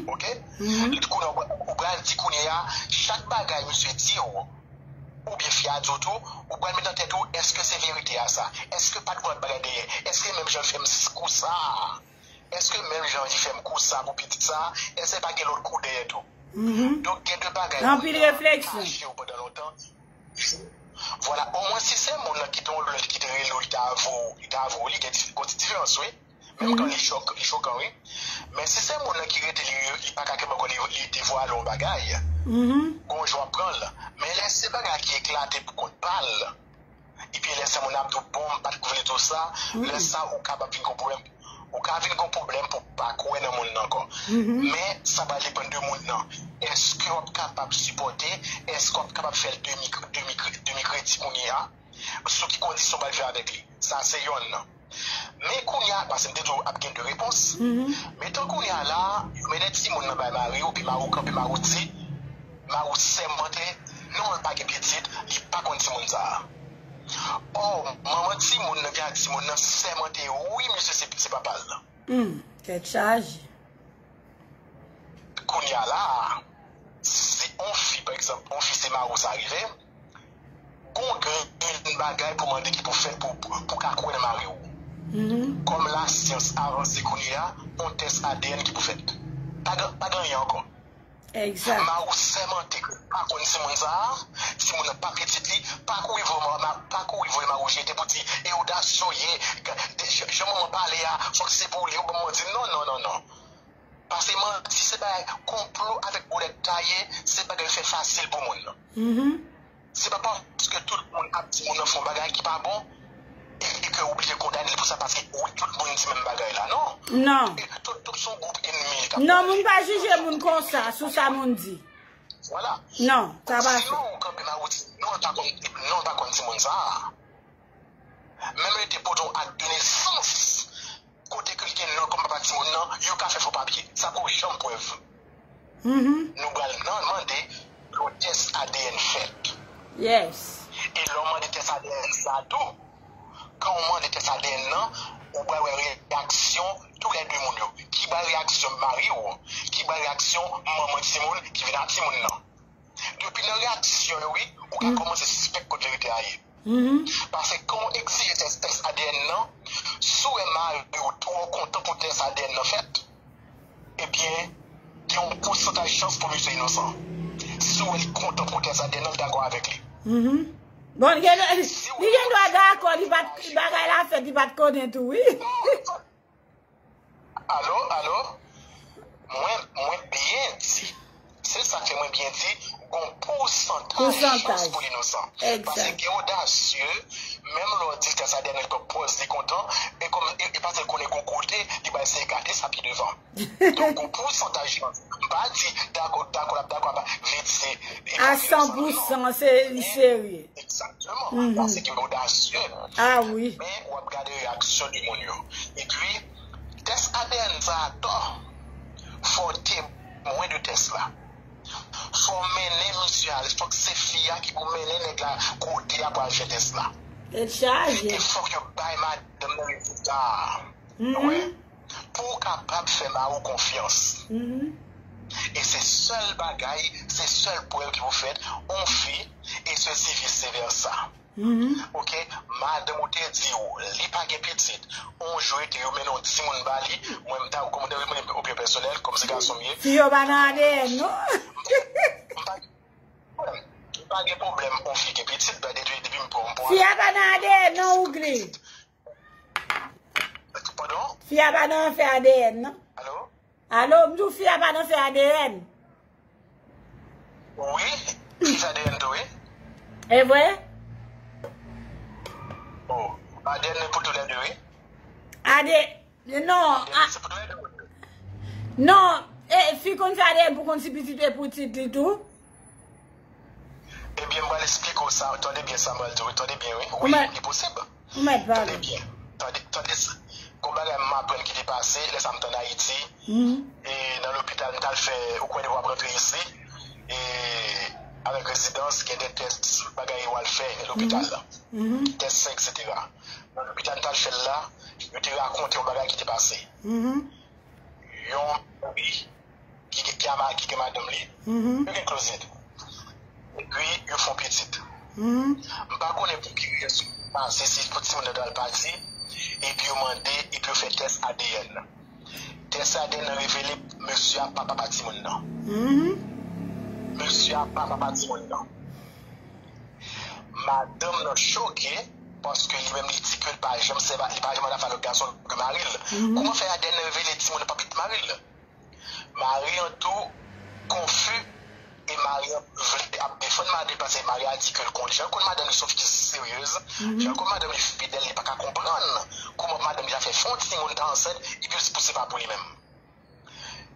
Oke? Kounye a, ou pral di kounye a, chak bagay misye di w, oubyen fi a di w tou, ou pral met nan tèt ou, èske se verite a sa? Èske pa t gon lòt bagay dèyè? Èske menm jan l fè m kou sa? Èske menm jan li fè m kou sa pou pitit sa? Èske pa gen lòt kou dèyè tou? Donk, gen de bagay. Anpil refleksyon. Kache w pandan lontan. Vwala, omwen si se moun nan ki te yon lòt ki te rele w, li ta avwe w, li ta avwe w, li gen dif-, gon ti diferans, wi. Menm kan li chòk, li chokan, wi. Men si se moun nan ki rete, li, li pa ka kenbe ankò, li, li devwale yon bagay. Gon jou w ap pran l. Men lè se bagay ki eklate pou kont pa l, epi lè sa moun ap di w, bon, m pa t vle di w sa, lè sa ou kapab vin gon pwoblèm. Ou ka vin gon pwoblèm pou pa kwè nan moun nan ankò. Men sa pral depann de moun nan. Èske w ap kapab sipòte? Èske w ap kapab fè l demi, demi, demi kredi kounye a? Sou ki kondisyon w pral viv avèk li? Sa se yonn nan. Men kounye a, paske m te di w ap gen de repons. Men tan kounye a la, yo mennen timoun nan bay mari w, epi mari w kanpe, mari w di, mari w sèmante, non, l pa gen pitit, li pa konn timoun sa a. Ò, manman timoun nan, gen ak timoun nan, sèmante, wi, misye se, se papa l. Hmm, tèt chaje. Kounye a la, si on fi, pa egzanp, on fi se mari w sa rive, gon grenn bagay pou mande ki pou fèt pou, pou, pou ka kwè nan mari w. Kòm lasyans avanse kounye a, on tès A D N ki pou fèt. Pa gen, pa gen anyen ankò. Egzak. Mari w sèmante ke l pa konn timoun sa a, timoun nan pa pitit li, pa kouri voye ma-, ma-, pa kouri voye mari w jete pou di, e odasye w ye, jan manman pale a, fòk se pou li, ou ban mwen di, non, non, non, non. Paske manti se bagay konplo avèk boulèt taye, se bagay yo fè fasil pou moun. Se pa paske tout moun ap di moun nan fè yon bagay ki pa bon, e ke ou oblije kondane l pou sa, paske wi, tout moun di menm bagay la, non. Non. E tout, tout se yon gwoup ènmi k ap... Non, moun pa jije moun konsa, sou sa moun di. Vwala. Non, sa pa fèt. Si mari w kanpe la, ou di, non, l pa konn, non, l pa konn timoun sa a. Menm yo te pote yon ak de nesans, kote ke l gen non kòm papa timoun nan, yo ka fè fo papye. Sa pa janm prèv. Nou pral nan mande pou tès A D N fèt. Yes. E lè w mande tès A D N sa tou, kan w mande tès A D N nan, ou pral wè reyaksyon toulède moun yo. Ki bay reyaksyon mari w, ki bay reyaksyon manman timoun ki vin ak timoun nan. Depi nan reyaksyon yo, wi, ou ka kòmanse sispèk kot verite a ye. Paske kan w egzije tès, tès A D N nan, si w wè mari w twò kontan pou tès A D N nan fèt, ebyen, gen yon pousantaj chans pou misye inosan. Si w wè li kontan pou tès A D N nan, l dakò avèk li. Bon, li gen, li gen dwa dakò, li pa t, bagay la fèt, li pa t konnen tou, wi. Alo, alo? Mwen, mwen byen di. Se sa k fè mwen byen di, gon pousantaj chans pou l inosan. Paske gen odasye, menm lè w di tès A D N nan, li pran pòz li kontan, e kòm, e, e paske l konnen gon kote, li pral eseye gade sa pi devan. Donk, gon pousantaj chans. M pa di dakò, dakò, l ap dakò, pa vle di se... A san pou san, se li serye. Egzakteman. Paske gen odasye. A wi. Men w ap gade reyaksyon de moun yo. Epi, tès A D N sa a atò, fò w temwen de tès la. Fò w mennen misye ale. Fòk se fi a ki pou mennen nèg la kote a pou al fè tès la. Tèt chaje. E fòk yo bay madanm nan rezilta a. Ou wè? Pou w kapab fè mari w konfyans. E se sèl bagay, se sèl prèv ki pou fèt, on fi, e sesi vis vèsa. Ok, madanm ou te di w li pa gen pitit. On jou ete yo mennen yon timoun ba li. Mwen m ta rekomande, mwen opinyon pèsonèl, kòm se gason m ye. Fi yo pa nan A D N non. M pa, m pa gen pwoblèm on fi gen pitit, ba depi, depi m pran, m pran. Fi a pa nan A D N non, Ougli. Padon? Fi a pa nan afè A D N non. Alo? Alo, m di w fi a pa nan afè A D N. Wi, fi sa A D N tou, wi. E vre? Oh, A D N pou toulède, wi. A D N, non, A D N se pou toulède, wi. Non, e, fi konn fè A D N pou konn si pitit e pou tit li tou. Ebyen, m pral esplike w sa. Tande byen sa m pral di w. Tande byen, wi. Wi, li posib. Ou mèt pale. Tande byen. Tande, tande sa. Gon bagay m aprann ki te pase, lè sa m t ann Ayiti. E nan lopital, m t al fè, ou kwè depi w ap rantre isi, e avèk rezidans, gen de tès, bagay ou al fè lopital la. Tès san, etsetera. Nan lopital, m t al fè l la, yo te rakonte yon bagay ki te pase. Yon mari ki, ki, ki a ma-, ki gen madanm li. Yo gen closet. Epi, yo fè yon pitit. M pa konnen pou ki rezon, pase si pou timoun nan t al pati, epi yo mande, epi yo fè tès A D N. Tès A D N nan revele mesye a pa papa timoun nan. Mesye a pa papa timoun nan. Madanm nan choke, paske li menm li di ke li pa janm sèvi, li pa janm al afè lòt gason ke mari l. Kouman fè A D N nan revele timoun nan pa pitit mari l? Mari an tou konfi, e mari an vle ap defann madanm li, paske mari a di ke l konn, jan l konn madanm li se yon fi ki seryez, jan l konn madanm li fidèl, li pa ka konprann kouman madanm li ta fè fè yon timoun ta ansent, epi l di pou se pa pou li menm.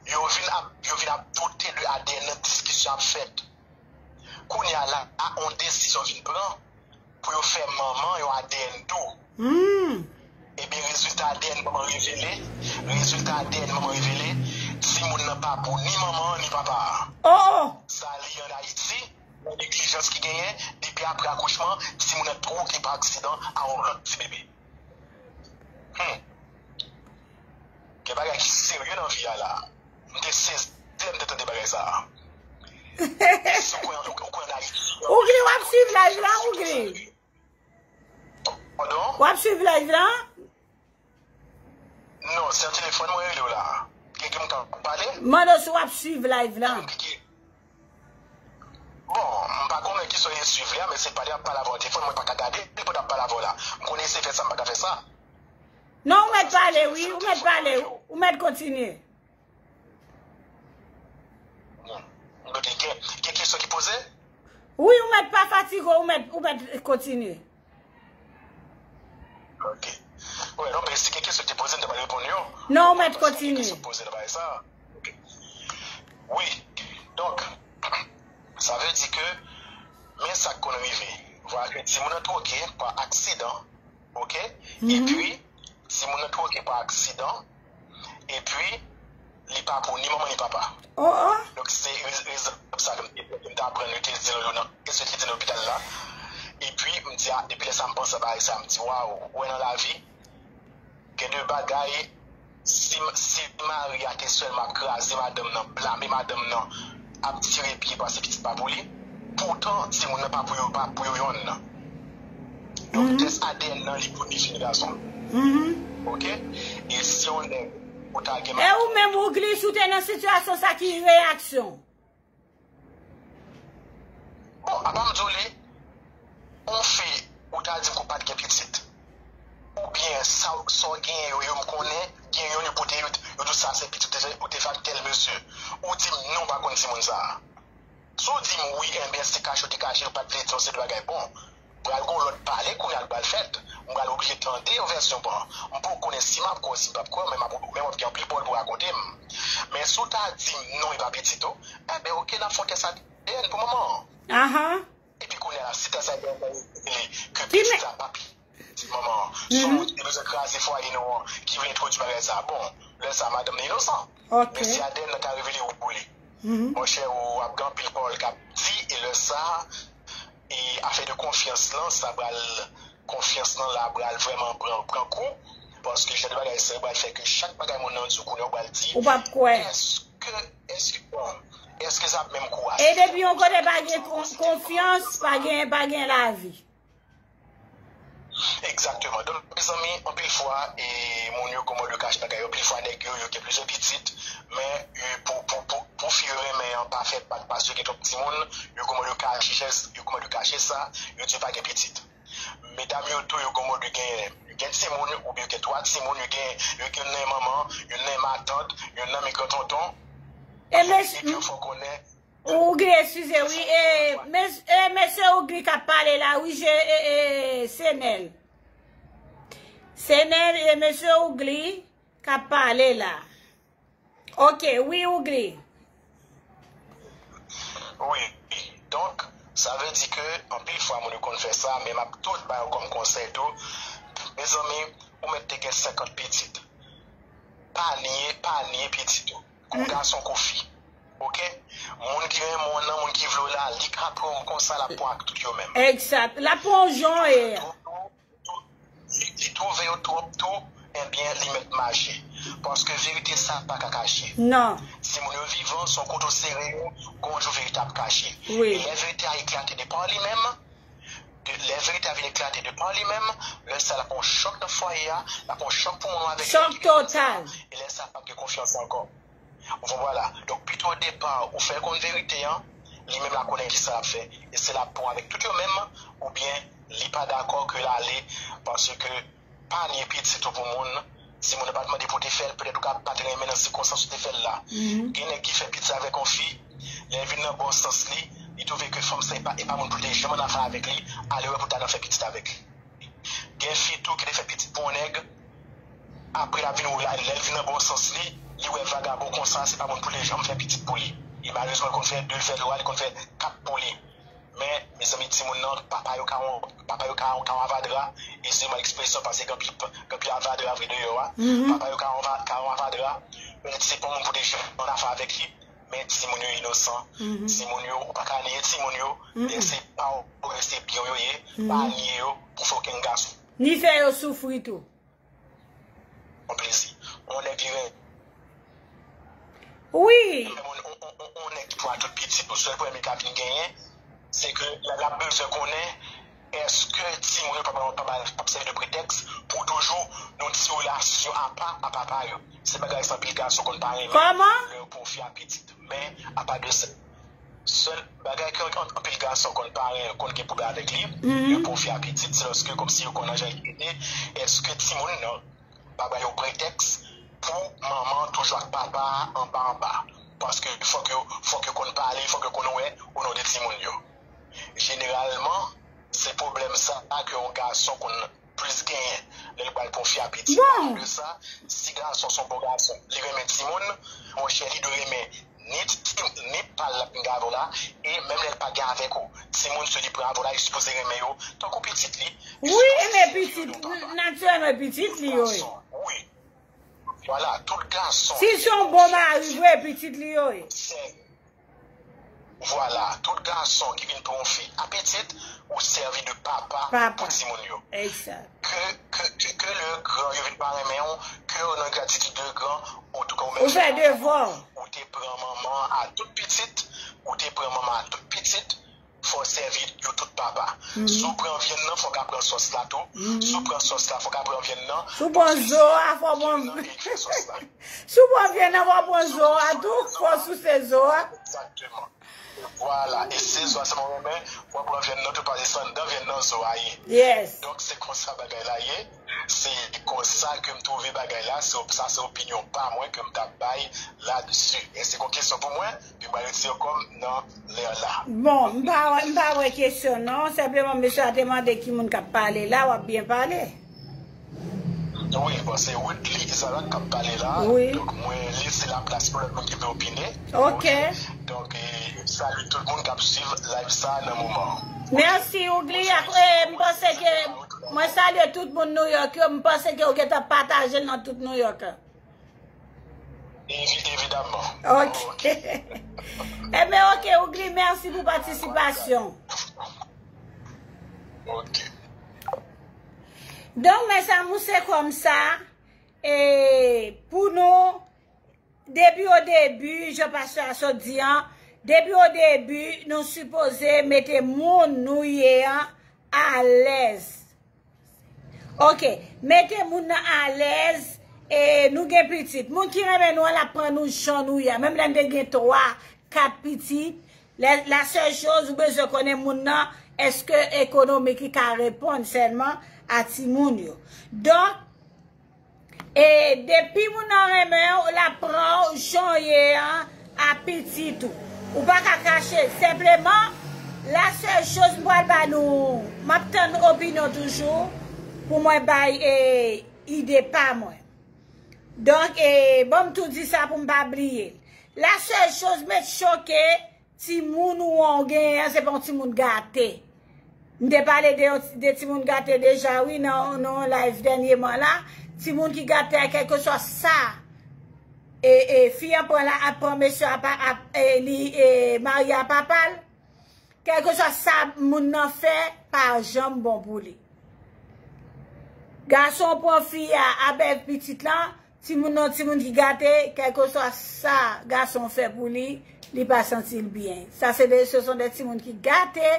Yo vin ap, yo vin ap doute de A D N nan, diskisyon ap fèt. Kounye a la, on desizyon vin pran pou yo fè manman yon A D N tou. Ebyen, rezilta A D N manman revele, rezilta A D N manman revele, timoun nan pa pou ni manman an, ni papa a. Sa li ann Ayiti, yon neglijans ki genyen, depi apre akouchman, timoun nan twoke pa aksidan a yon lòt ti bebe. Hmm. Gen bagay ki serye nan vi a la. M te sezi lè m te tande bagay sa a. Si w kwè, ou kwè ann Ayiti. Ougli, w ap swiv live la, Ougli? Padon? W ap swiv live la? Non, se nan telefòn mwen rele w la. Gen, gen moun k ap pale? M mande w si w ap swiv live la. Bon, m pa konnen kisa w ye swiv li a, men se pale ap pale avè w telefòn, mwen pa ka gade li pandan ap pale avè w la. M konnen se fè sa, m pa ka fè sa. Non, ou mèt pale, wi, ou mèt pale, ou mèt kontinye. Ok, gen, gen kesyon ki poze? Wi, ou mèt pa fatige, ou mèt, ou mèt kontinye. Ok. Wi, non, men si gen kesyon ki te poze, m ta pral reponn yo. Non, ou mèt kontinye. Kesyon poze nan bagay sa. Ok. Wi. Donk, sa vle di ke, men sa k konn rive. Vwala ke timoun nan twoke pa aksidan, ok? Epi, timoun nan twoke pa aksidan, epi, li pa pou ni manman ni papa. Donk, se rez-, rezon sa ke m te, m te aprann, yo te di nan, nan, ke se te di nan lopital la. Epi, m di, a, depi lè sa, m panse bagay sa, m di, waw, ou wè nan lavi, gen de bagay, si, si mari a te sèlman ap kraze madanm nan, blame madanm nan, ap tire pye, panse pitit pa pou li, poutan, timoun nan pa pou yo, pa pou yo yonn nan. Donk, tès A D N nan, li pou ni fi ni gason. Ok? E si yon nèg, ou ta gen... E ou menm, Ougli, si w te nan sitiyasyon sa, ki reyaksyon? Bon, apa m di w li, on fi, ou ta di m ke w pa t gen pitit. Oubyen sa, sa w genyen yo, yo m konnen, gen youn yo pote, yo, yo di w sa se pitit ou te fè, ou te fè ak tèl mesye. Ou di m non, w pa konn timoun sa a. Si w di m wi, enben, se kache w te kache, yo pa t vle di w, se de bagay. Bon, pral gon lòt pale kounye a k pral fèt. M pral oblije tande yon vèsyon pa w. M poko konnen si m ap kwè w, si m p ap kwè w, men m ap, men w ap gen anpil pawòl pou w rakonte m. Men si w ta di m non, e pa pitit ou, enben, oke, n ap fè yon tès A D N pou manman an. Epi kounye a la, si tès A D N nan revele ke pitit la pa pitit manman an, se yon moun ki te bezwen kraze fwaye nou an, ki vle entwodui bagay sa a. Bon, Lè sa, madanm nan inosan. Ok. Men si A D N nan ta revele ou boule. Mhm. Monchè, ou ap gen anpil pawòl k ap di, e lè sa, e afè de konfyans lan, sa pral, konfyans lan la pral vrèman pran, pran kou. Paske jan de bagay sa yo pral fè ke chak bagay moun nan di w kounye a, ou pral di, ou p ap kwè. Èske, èske, bon, èske sa ap menm kou a? E depi yon kote pa gen kon-, konfyans, pa gen, pa gen lavi. Egzakteman. Donk, mezanmi, anpil fwa, e, moun yo gen yon mòd yo kache bagay yo. Anpil fwa, nèg yo, yo gen plizyè pitit, men, e, pou, pou, pou, pou fi yo renmen an pa fè bak paske yo gen twòp timoun, yo gen yon mòd yo kache, yo gen yon mòd yo kache sa, yo di yo pa gen pitit. Medam yo tou, yo gen yon mòd yo gen, yo gen timoun, oubyen yo gen twa timoun, yo gen, yo gen youn nan manman, youn nan matant, youn nan men grantonton. E, epi yo fè w konnen, Ougli, eskize, wi. E, mes-, e, mesye Ougli k ap pale la, wi, je, e, e, Senèl. Senèl, e, mesye Ougli k ap pale la. Ok, wi, Ougli. Wi, donk, sa vle di ke anpil fwa moun yo konn fè sa, men m ap tou ba yo kòm konsèy tou. Mezanmi, ou mèt te gen senkant pitit. Pa nye, pa nye pitit ou. Kou gason kou fi. Ok? Moun ki renmen w nan, moun ki vle w la, li ka pran w konsa, l ap pran ak tout yo menm. Egzat. L ap pran w jan w ye a. Li, li twouve yo twòp tou, ebyen, li mèt mache. Paske verite sa pa ka kache. Non. Timoun yo vivan, se yon kouto sere yo, gon jou verite ap kache. Wi. E lè verite a eklate de pa li menm, de, lè verite a vin eklate de pa li menm, lè sa l ap yon chòk nan fwaye a, l ap yon chòk pou moun avèk yo. Chòk total. E lè sa l ap gen konfyans ankò. Bon, vwala. Donk, pito depa ou fè l konn verite an, li menm l ap konnen kisa l ap fè. E se l ap pran avèk tout yo menm, oubyen li pa dakò ke l ale, paske pa nye pitit ou pou moun, si moun nan pa t mande pou te fè l, petèt ou ka pa t renmen nan sikonstans ou te fè l la. Gen nèg ki fè pitit avèk yon fi, lè l vin nan bon sans li, li twouve ke fanm sa e pa, e pa moun pou l te janm annafè avèk li, ale wè pou l ta nan fè pitit avèk li. Gen fi tou ki te fè pitit pou yon nèg, apre l ap vin wè, lè l vin nan bon sans li, li wè vagabon konsa, se pa moun pou l te janm fè pitit pou li. E malerezman, l konn fè de, l fè twa, li konn fè kat pou li. Men, mezanmi, timoun nan, papa yo ka yon, papa yo ka yon, ka yon avadra, eskizè mwen ekspresyon, paske gen anpil, gen anpil avadra vre deyò a. Papa yo ka yon va-, ka yon avadra, petèt se pa moun pou te janm annafè avèk li, men timoun yo inosan. Timoun yo, ou pa ka niye timoun yo, lè se pa w, lè se byen w yo ye, pa niye yo pou fè okenn gason. Ni fè yo soufri tou. Yon plezi. Yon nèg ki ren- Wi. Yon, yon, yon, yon, yon nèg ki pran tout pitit ou, sèl pwoblèm li ka vin genyen, se ke l, l ap bezwen konnen èske timoun yo p ap, p ap, p ap sèvi de pretèks pou toujou nan yon ti relasyon apa a papa yo. Se bagay sa anpil gason konn pa renmen. Kòman? Lè yo pran yon fi a pitit. Men, apa de sa, sèl bagay ke an-, anpil gason konn pa ren-, konn gen pwoblèm avèk li, yo pran yon fi a pitit, se lòske kòmsi yo konn jan li rete, èske timoun nan pa bay yon pretèks pou manman an toujou ak papa a anba anba. Paske fòk yo, fòk yo konn pale, fòk yo konn wè o non de timoun yo. Jeneralman, se pwoblèm sa a ke yon gason konn plis genyen lè l pral pran yon fi a pitit. Bon. Apa de sa, si gason se yon bon gason, li renmen timoun, monchè, li dwe renmen ni ti, ni pa l l ap vin gen avè w la, e menm lè l pa gen avèk ou, timoun se li pran avè w la, li sipoze renmen yo tankou pitit li. Wi, e men pitit, natirèlman pitit li yo ye. Wi. Vwala, tout gason. Si se yon bon mari vre, pitit li yo ye. Vwala, tout gason ki vin pran yon fi a pitit, ou sèvi de papa pou timoun yo. Egzak. Ke, ke, ke, ke lè gran yo vin pa renmen w, ke nan gratitid de gran, antouka ou menm, ou fè devwa w. Ou te pran manman a tout pitit, ou te pran manman a tout pitit, fò w sèvi yo tout papa. Si w pran vyann nan, fò w ka pran sòs la tou. Si w pran sòs la, fò w ka pran vyann nan. Si w pran zo a, fò w pran vyann nan e fè sòs la. Si w pran vyann nan, fò w pran zo a tou, fò w souse zo a. Egzakteman. Vwala. E se zo a sèlman w renmen, fò w pran vyann nan tou, paske se anndan vyann nan zo a ye. Yes. Donk, se konsa bagay la ye. Se konsa ke m twouve bagay la. Se, sa se opinyon pa mwen ke m t ap bay la desi. Èske gon kesyon pou mwen? Epi m pral retire kò m nan lè la. Bon, m pa wè, m pa wè kesyon non. Senpleman, mesye a te mande ki moun k ap pale la, w ap byen pale. Wi, bon, se Woodly Isaac k ap pale la. Wi. Donk, mwen lese laplas pou lòt moun ki vle opine. Ok. Donk, e, salu tout moun k ap swiv live sa nan moman an. Mèsi, Woodly. E, m panse ke, mwen salye tout moun New York yo. M panse ke w gentan pataje l nan tout New York. Evi-, evidamman. Ok. Ebyen, ok, Ougli, mèsi pou patisipasyon. Ok. Donk, mezanmi, se kòmsa, e pou nou, depi o debi, jan pastè a sot di an, depi o debi, nou sipoze mete moun nou ye an alèz. Ok, mete moun nan alèz, e nou gen pitit. Moun ki renmen nou an, l ap pran nou jan nou ye a. Menm lè n te gen twa, kat pitit, lè, la sèl choz ou bezwen konnen moun nan, èske ekonomik li ka reponn sèlman a timoun yo. Donk, e depi moun nan renmen w, l ap pran w jan w ye an, a pitit ou. Ou pa ka kache l. Senpleman, la sèl choz m pral ba nou, m ap tann opinyon toujou pou mwen bay, e, ide pa mwen. Donk, e, ban m tou di sa pou m pa bliye l. La sèl choz, mete cho ke timoun ou an ou genyen an, se pa yon timoun gate. M te pale de yon, de timoun gate deja, wi, nan, nan yon live dènyèman la. Timoun ki gate a, kèlkeswa sa, e, e, fi an pran la, ap pran mesye a, pa, ap, e, li, e, marye a papa l, kèlkeswa sa moun nan fè, pa janm bon pou li. Gason pran fi a, ap bèv pitit lan, timoun nan, timoun ki gate, kèlkeswa sa gason fè pou li, li pa santi l byen. Sa se de, ce sont des timoun ki gate.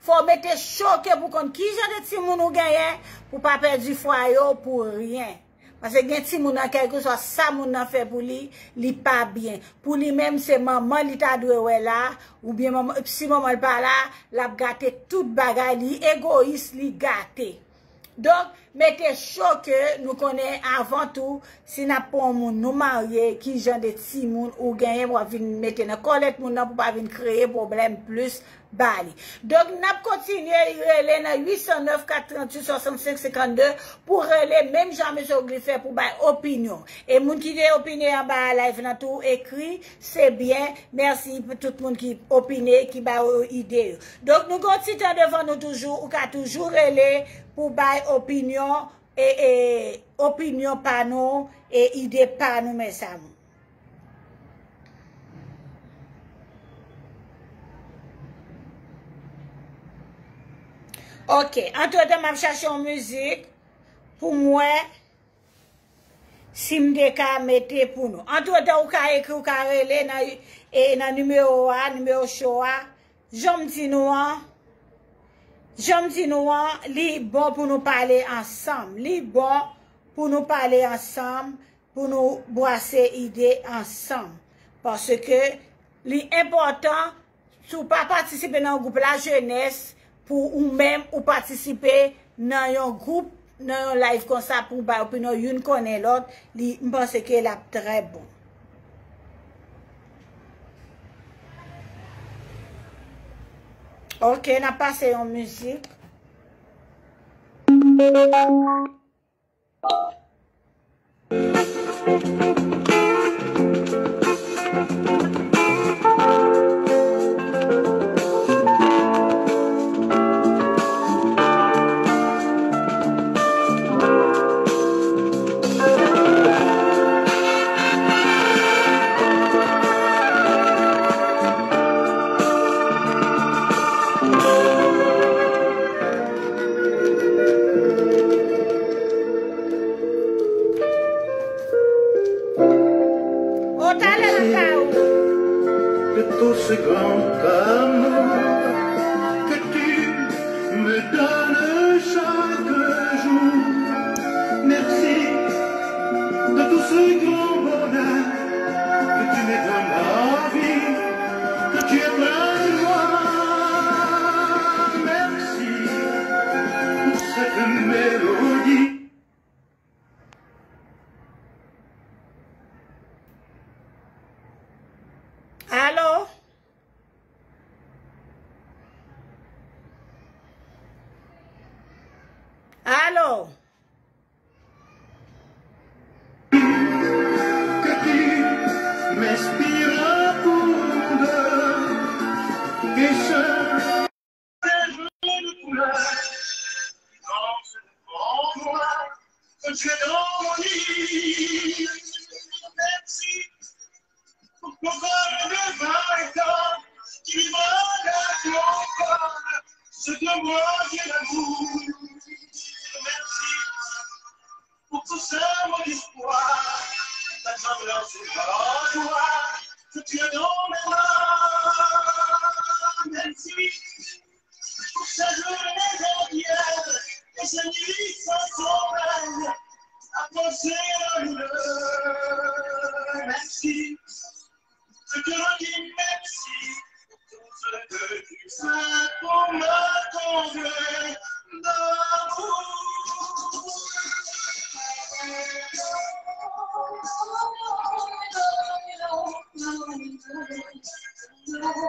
Fò w mete cho ke pou konn ki jan de timoun ou genyen, pou pa pèdi fwaye w pou ryen. Paske gen timoun nan, kèlkeswa sa moun nan fè pou li, li pa byen. Pou li menm, se manman li ta dwe wè la, oubyen manman, si manman l pa la, l ap gate tout bagay, li egoyis, li gate. Donk, mete cho ke nou konnen avan tou, si n ap pran yon moun, nou marye, ki jan de timoun ou genyen, w ap vin mete nan kòlèt moun nan pou pa vin kreye pwoblèm plis ba li. Donk, n ap kontinye rele nan uit san nèf, kat tranntuit, swasannsenk, senkannde pou rele, menm jan mesye Ougli fè pou bay opinyon. E moun ki te opine anba a live lan tou, ekri, se byen. Mèsi pou tout moun ki opine, ki ba yo ide yo. Donk, nou gen yon ti tan devan nou toujou, ou ka toujou rele pou bay opinyon, e, e, opinyon pa nou, e ide pa nou, mezanmi. Ok, antretan, m ap chache yon mizik pou m wè si m te ka mete pou nou. Antretan, ou ka ekri, ou ka rele nan, e, nan nimewo a, nimewo cho a. Jan m di nou an, jan m di nou an, li bon pou nou pale ansanm. Li bon pou nou pale ansanm, pou nou bwase ide ansanm. Paske li enpòtan, si w pa patisipe nan yon gwoup lajenès, pou ou menm ou patisipe nan yon gwoup, nan yon live konsa pou w bay opinyon, youn konnen lòt, li, m panse ke l ap trè bon. Ok, n ap pase yon mizik. O, talè nan kay ou. De tout ce grand amour que tu me donnes chaque jour. Merci de tout ce grand bonheur que tu mets dans ma vie, que tu es près de moi. Merci pour cette mélodie. Alo? Alo? Que tu m'inspires pour deux et seul. Dans ce grand noir que tu es dans mon lit. Merci. Mon corps ne va pas, qui va dans mon corps, ce que moi je l'amour. Merci pour tout ce mon espoir, la tremblant sous la joie que tu as dans mes bras. Merci. Pour ces journées de pierre et ces nuits sans sommeil, à penser à nous deux. Merci. Je te redis merci pour tout ce que tu fais pour me combler d'amour.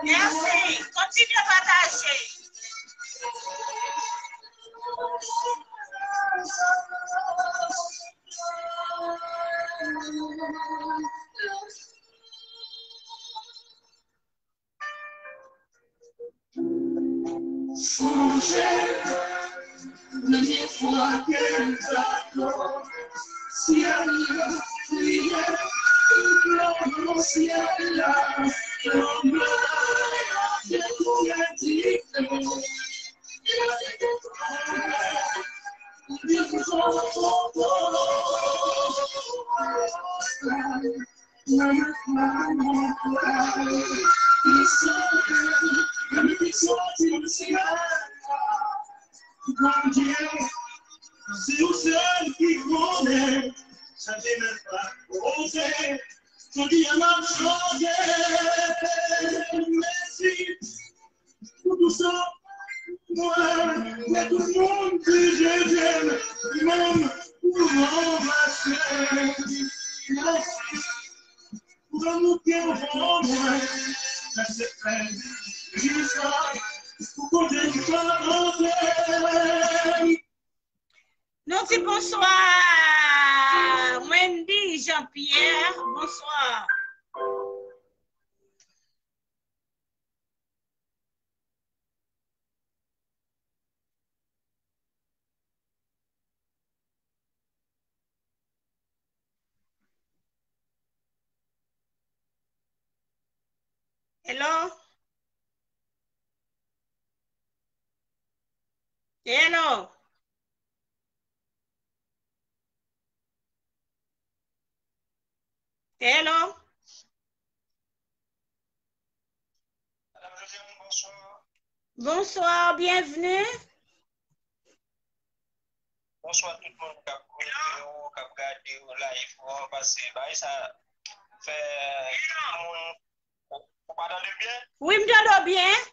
Mèsi. Kontinye pataje. Sonje, premye fwa ke n t ap nan syèl la, priyè, tout lanmou syèl la, lanmou te koule dife. Bondye, se ou sèl ki konnen, chanje menm pa koze, jodi a m ap chanje. Mèsi. Pou tou sa, mwen, mwen tout moun ki jije m, li menm pou ranplase. Mèsi pou lanmou ke w ban mwen, mwen se fè jiska pou kote ki pa rantre. Nou di bonswa Wendy Jean Pierre, bonswa. Hello? Hello? Hello? Madame Josiane, bonsoir. Bonsoir, bienvenue. Bonswa tout moun k ap koute w, k ap gade w live ou an, paske bagay sa fè tout moun. Ou, ou pa tande m byen? Wi, m tande w byen.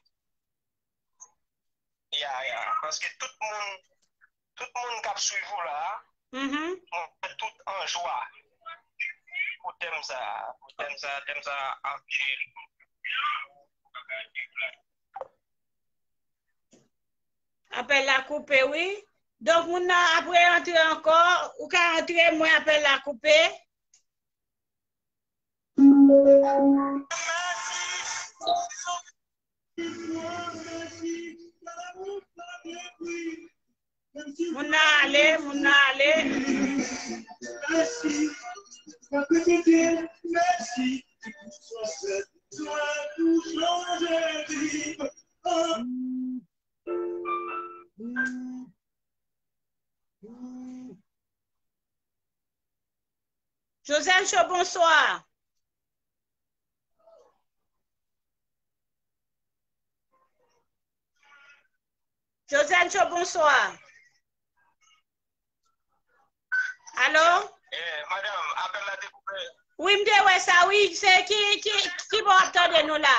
Ya, ya, paske tout moun, tout moun k ap swiv ou la, mhm, mwen tout an jwa pou tèm sa, pou tèm sa, tèm sa anpil. Apèl la koupe, wi. Donk, moun nan ap re-antre ankò. Ou ka antre, mwen apèl la koupe. Moun nan ale, moun nan ale. Josiane Chaud, bonswa. Josiane Chaud, bonswa. Alo? Eh, madanm, apèl la te koupe. Wi, m te wè sa, wi. Se ki, ki, ki bò w ap tande nou la?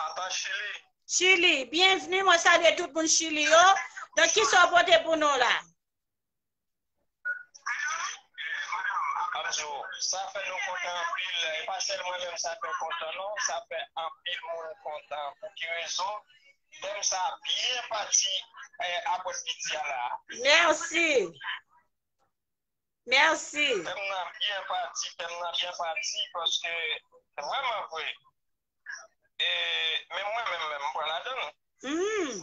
Ata Chili. Chili. Byenvni, mwen salye tout moun Chili yo. Donk, kisa w pote pou nou la? Ap di w, sa fè nou kontan anpil. E pa sèl mwen menm sa fè kontan, non. Sa fè anpil moun kontan. Pou ki rezon? Tèm sa byen pati, eh, apre piti a la. Mèsi. Mèsi. Tèm nan byen pati, tèm nan byen pati, paske vrèman vre. E menm mwen menm, menm, m pran ladan l. Hmm.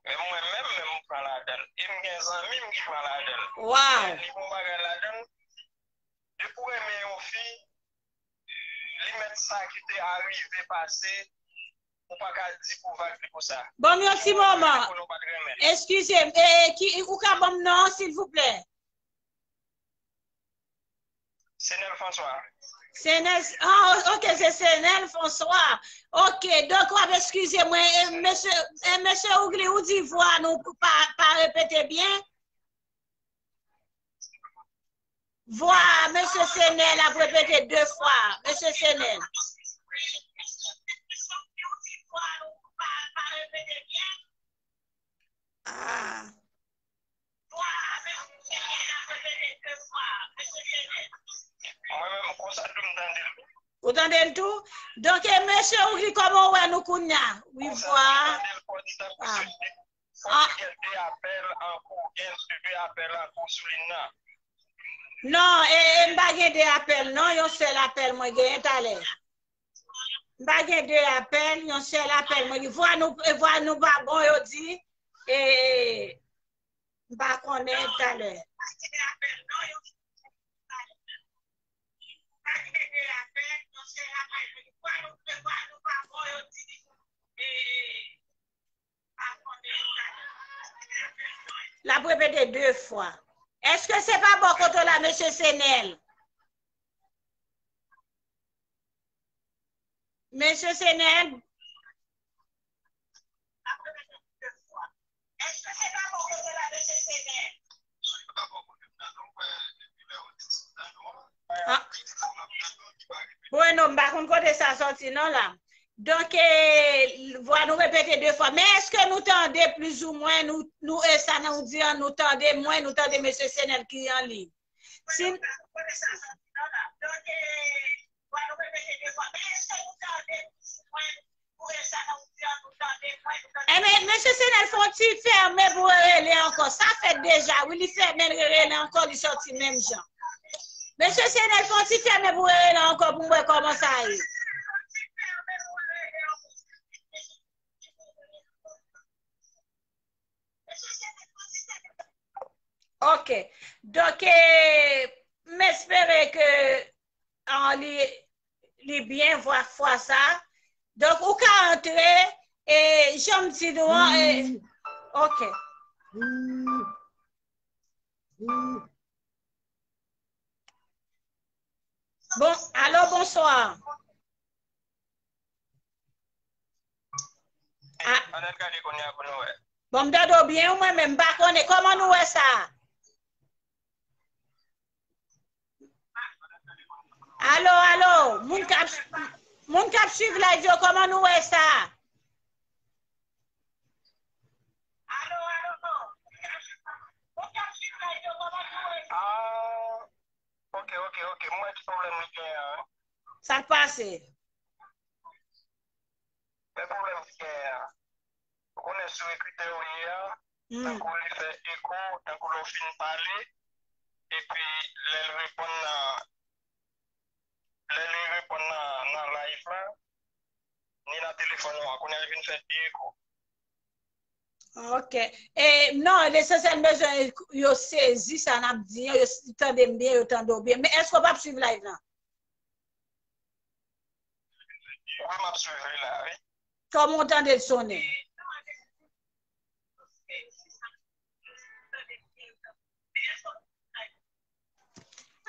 Menm mwen menm, menm, m pran ladan l. E m gen zanmi m ki pran ladan l. Waw. Men li gon bagay ladan l, ki te arive pase, ou pa ka di pou vag li pou sa. Ban m yon ti moman. Eskize m, e, e, ki, ou ka ban m non, silvouplè? Senel François. Senel, ah, ok, se Senel François. Ok, donk w ap eskize mwen, e, mesye, e, mesye Ougli, ou di vwa nou pa, pa repete byen? Vwa mesye Senel ap repete de fwa. Mesye Senel. Ah. Mwen menm, konsa tou m tande l. Ou tande l tou? Donk, e mesye Ougli, kòman w wè nou kounye a? Wi, vwa. Fò li gen de apèl an kou, gen de apèl an kou sou liy nan. Non, e, e, m pa gen de apèl, non, yon sèl apèl mwen genyen talè. M pa gen de apèl, yon sèl apèl mwen gen. Vwa nou, e, vwa nou pa bon, yo di, e, m pa konnen talè. L ap repete de fwa. Èske se pa bò kote w la, mesye Senel? Mesye Senel? Ah. Bueno, m pa konn kote sa sòti non la. Donk, e, vwa nou repete de fwa. Men èske nou tande plizoumwen, nou, nou, e, sa nou di an, nou tande mwen, nou tande mesye Senel ki an liy? Si Enben, mesye Senel fè yon ti fèmen pou rele ankò. Sa fèt deja, wi, li fèmen, li rele ankò, li sòti menm jan. Mesye Senel fè yon ti fèmen pou rele ankò, pou m wè kòman sa ye. Ok. Donk, e, m espere ke, ah, li, li byen vwa, fwa sa. Donk, ou ka antre, e, jan m di nou an, e, ok. Bon, alo, bonswa. Ah. Ann al gade kounye a pou nou wè. Bon, m tande w byen, mwen menm, m pa konnen. Kòman nou wè sa? Alo, alo, moun k ap, moun k ap swiv live yo, kòman nou wè sa? Ah, ok, ok, ok. M wè ki pwoblèm li genyen an. Sa k pase? Men pwoblèm ki genyen an. Ou konnen sou ekritè ou ye a, tankou li fè eko, tankou lè w fin pale, epi lè l reponn nan, lè li reponn nan, nan live la, ni nan telefòn ou an, kounye a li vin fè eko. Ok. E, non, lesansyèl, m bezwen yo sezi sa n ap di an, yo s-, tande m byen, yo tande w byen. Men èske w p ap swiv live lan? Wi, m ap swiv li la, wi. Kòman w tande l sonnen?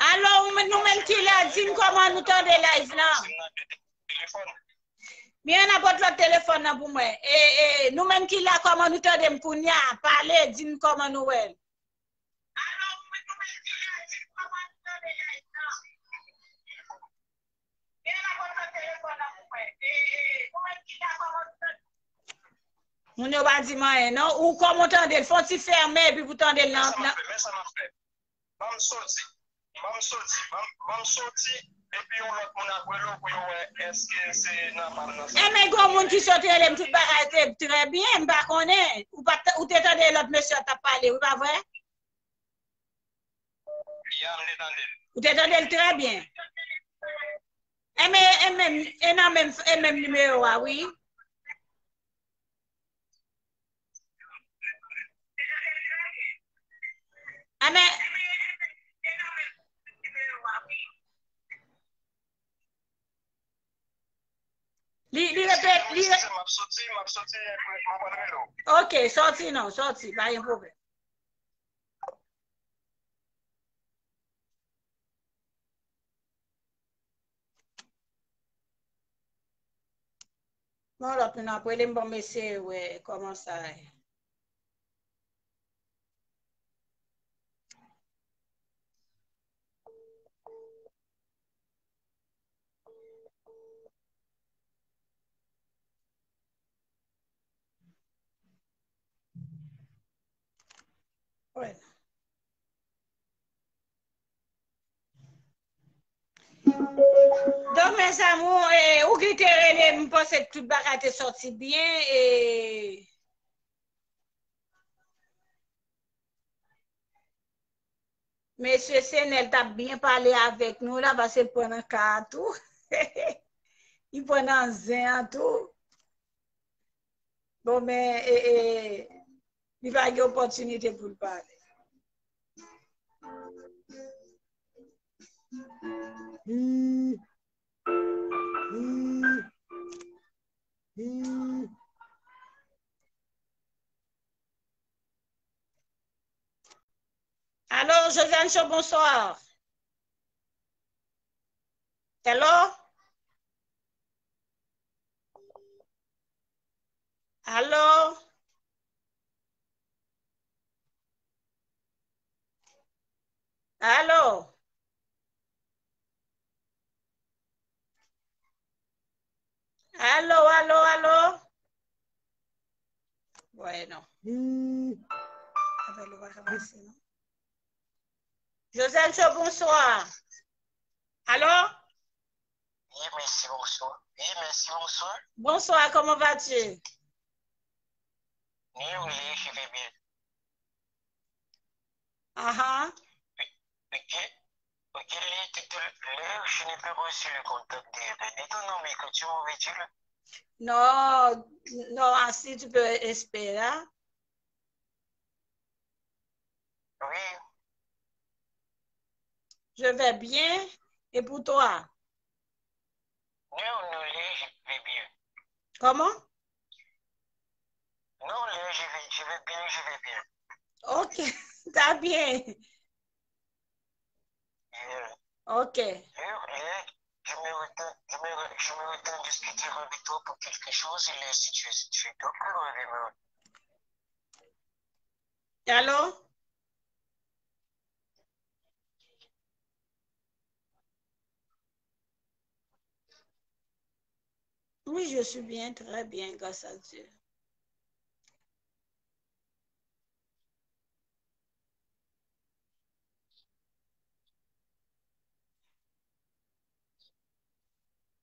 Alo, ou men-, nou menm ki la, di n kòman nou tande live lan. Byen, n ap pot lòt telefòn nan pou mwen. E, e, nou menm ki la, kòman nou tande m kounye a? Pale, di n kòman nou wè l. Moun yo pa di m anyen, non. Ou kòman w tande l? Fè yon ti fèmen epi pou tande l nan, nan. Men sa m ap fè. Ban m soti. Ban m soti. Ban m, ban m soti. Epi yon lòt moun ap rele w pou yo wè èske se nòmal nan sa. Enben, gen yon moun ki sot rele m tout bagay te trè byen, m pa konnen. Ou pa t, ou te tande lòt mesye a t ap pale, wi, pa vre? Ya, m te tande l. Ou te tande l trè byen. E men, e menm, e nan menm, e menm nimewo a, wi. E men, soti, m ap soti, m ap rele w. Ok, soti non, soti, pa gen pwoblèm. Bon, lòt moun ap rele m, bon, mesye, wè, kòman sa ye? Wè. Donk, mes amours, eh, ou ki te rele, m panse ke tout bagay te sòti byen, e mesye Senel t ap byen pale avèk nou la, paske l pran nan ka a tou. Li pran nan zen an tou. Bon, men, e, e, li pa gen opòtinite pou l pale. Hmm. Hmm. Hmm. Allô, Josiane Cho, bonsoir. Hello? Allô? Allô? Allô, allô, allô? Bueno. Hmm. Apèl ou pa ka pase, non? Joseph Cho, bonsoir. Allô? Oui, merci, bonsoir. Oui, merci, bonsoir. Bonsoir, comment vas-tu? Oui, oui, je vais bien. Ah ah. Ok. Ok, les, les, je n'ai pas reçu le contact de Benito, non, mais que tu m'avais dit là. Non, non, ah, si tu peux espérer. Oui. Je vais bien. Et pour toi? Non, non, les, je vais bien. Comment? Non, les, je vais, je vais bien, je vais bien. Ok, t'as bien. Yeah. Ok. Yeah, yeah. Je me retourne, je me re-, je me retourne discuter avec toi pour quelque chose, et là, si tu es, si tu es d'accord avec moi. Allô? Oui, je suis bien, très bien, grâce à Dieu.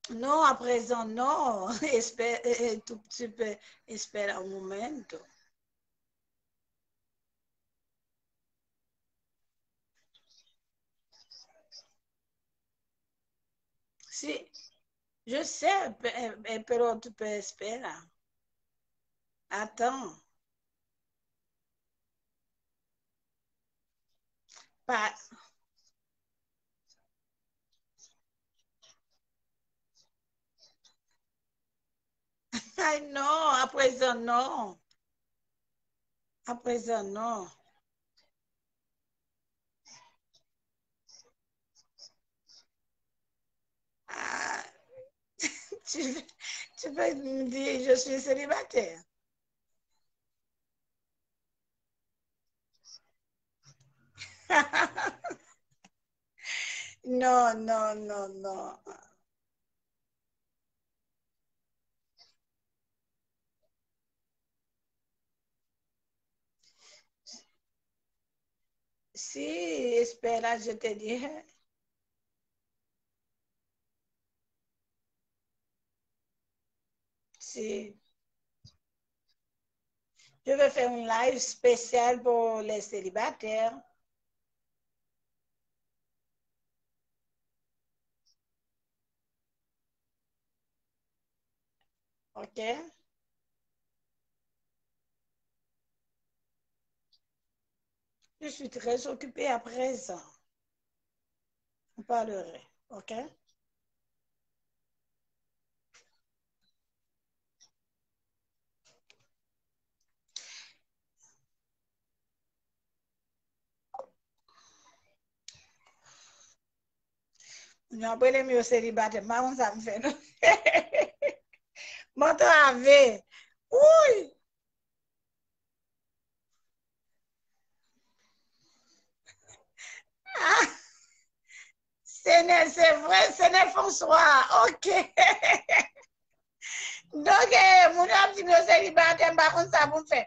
Non, à présent, non. Espère, eh, eh, tout petit peu, espère un momento. Si, je sais, pe-, eh, eh, pero tu puedes esperar. Attends. Pa. Ay non, aprezan non. Aprezan non. Ah, tu, tu peux me dire, je suis célibataire. Non, non, non, non. Si, espera, je te dirai. Si. Je vais faire un live spécial pour les célibataires. Ok? Je suis très occupée à présent. On parlerait, ok? Moun yo ap rele m yo selibatè, m pa konn sa m fè non. M antrave. Wouy! Ah! Senel, se vre, Senel François, ok. Donk, eh, moun yo ap di m yo selibatè, m pa konn sa pou m fè.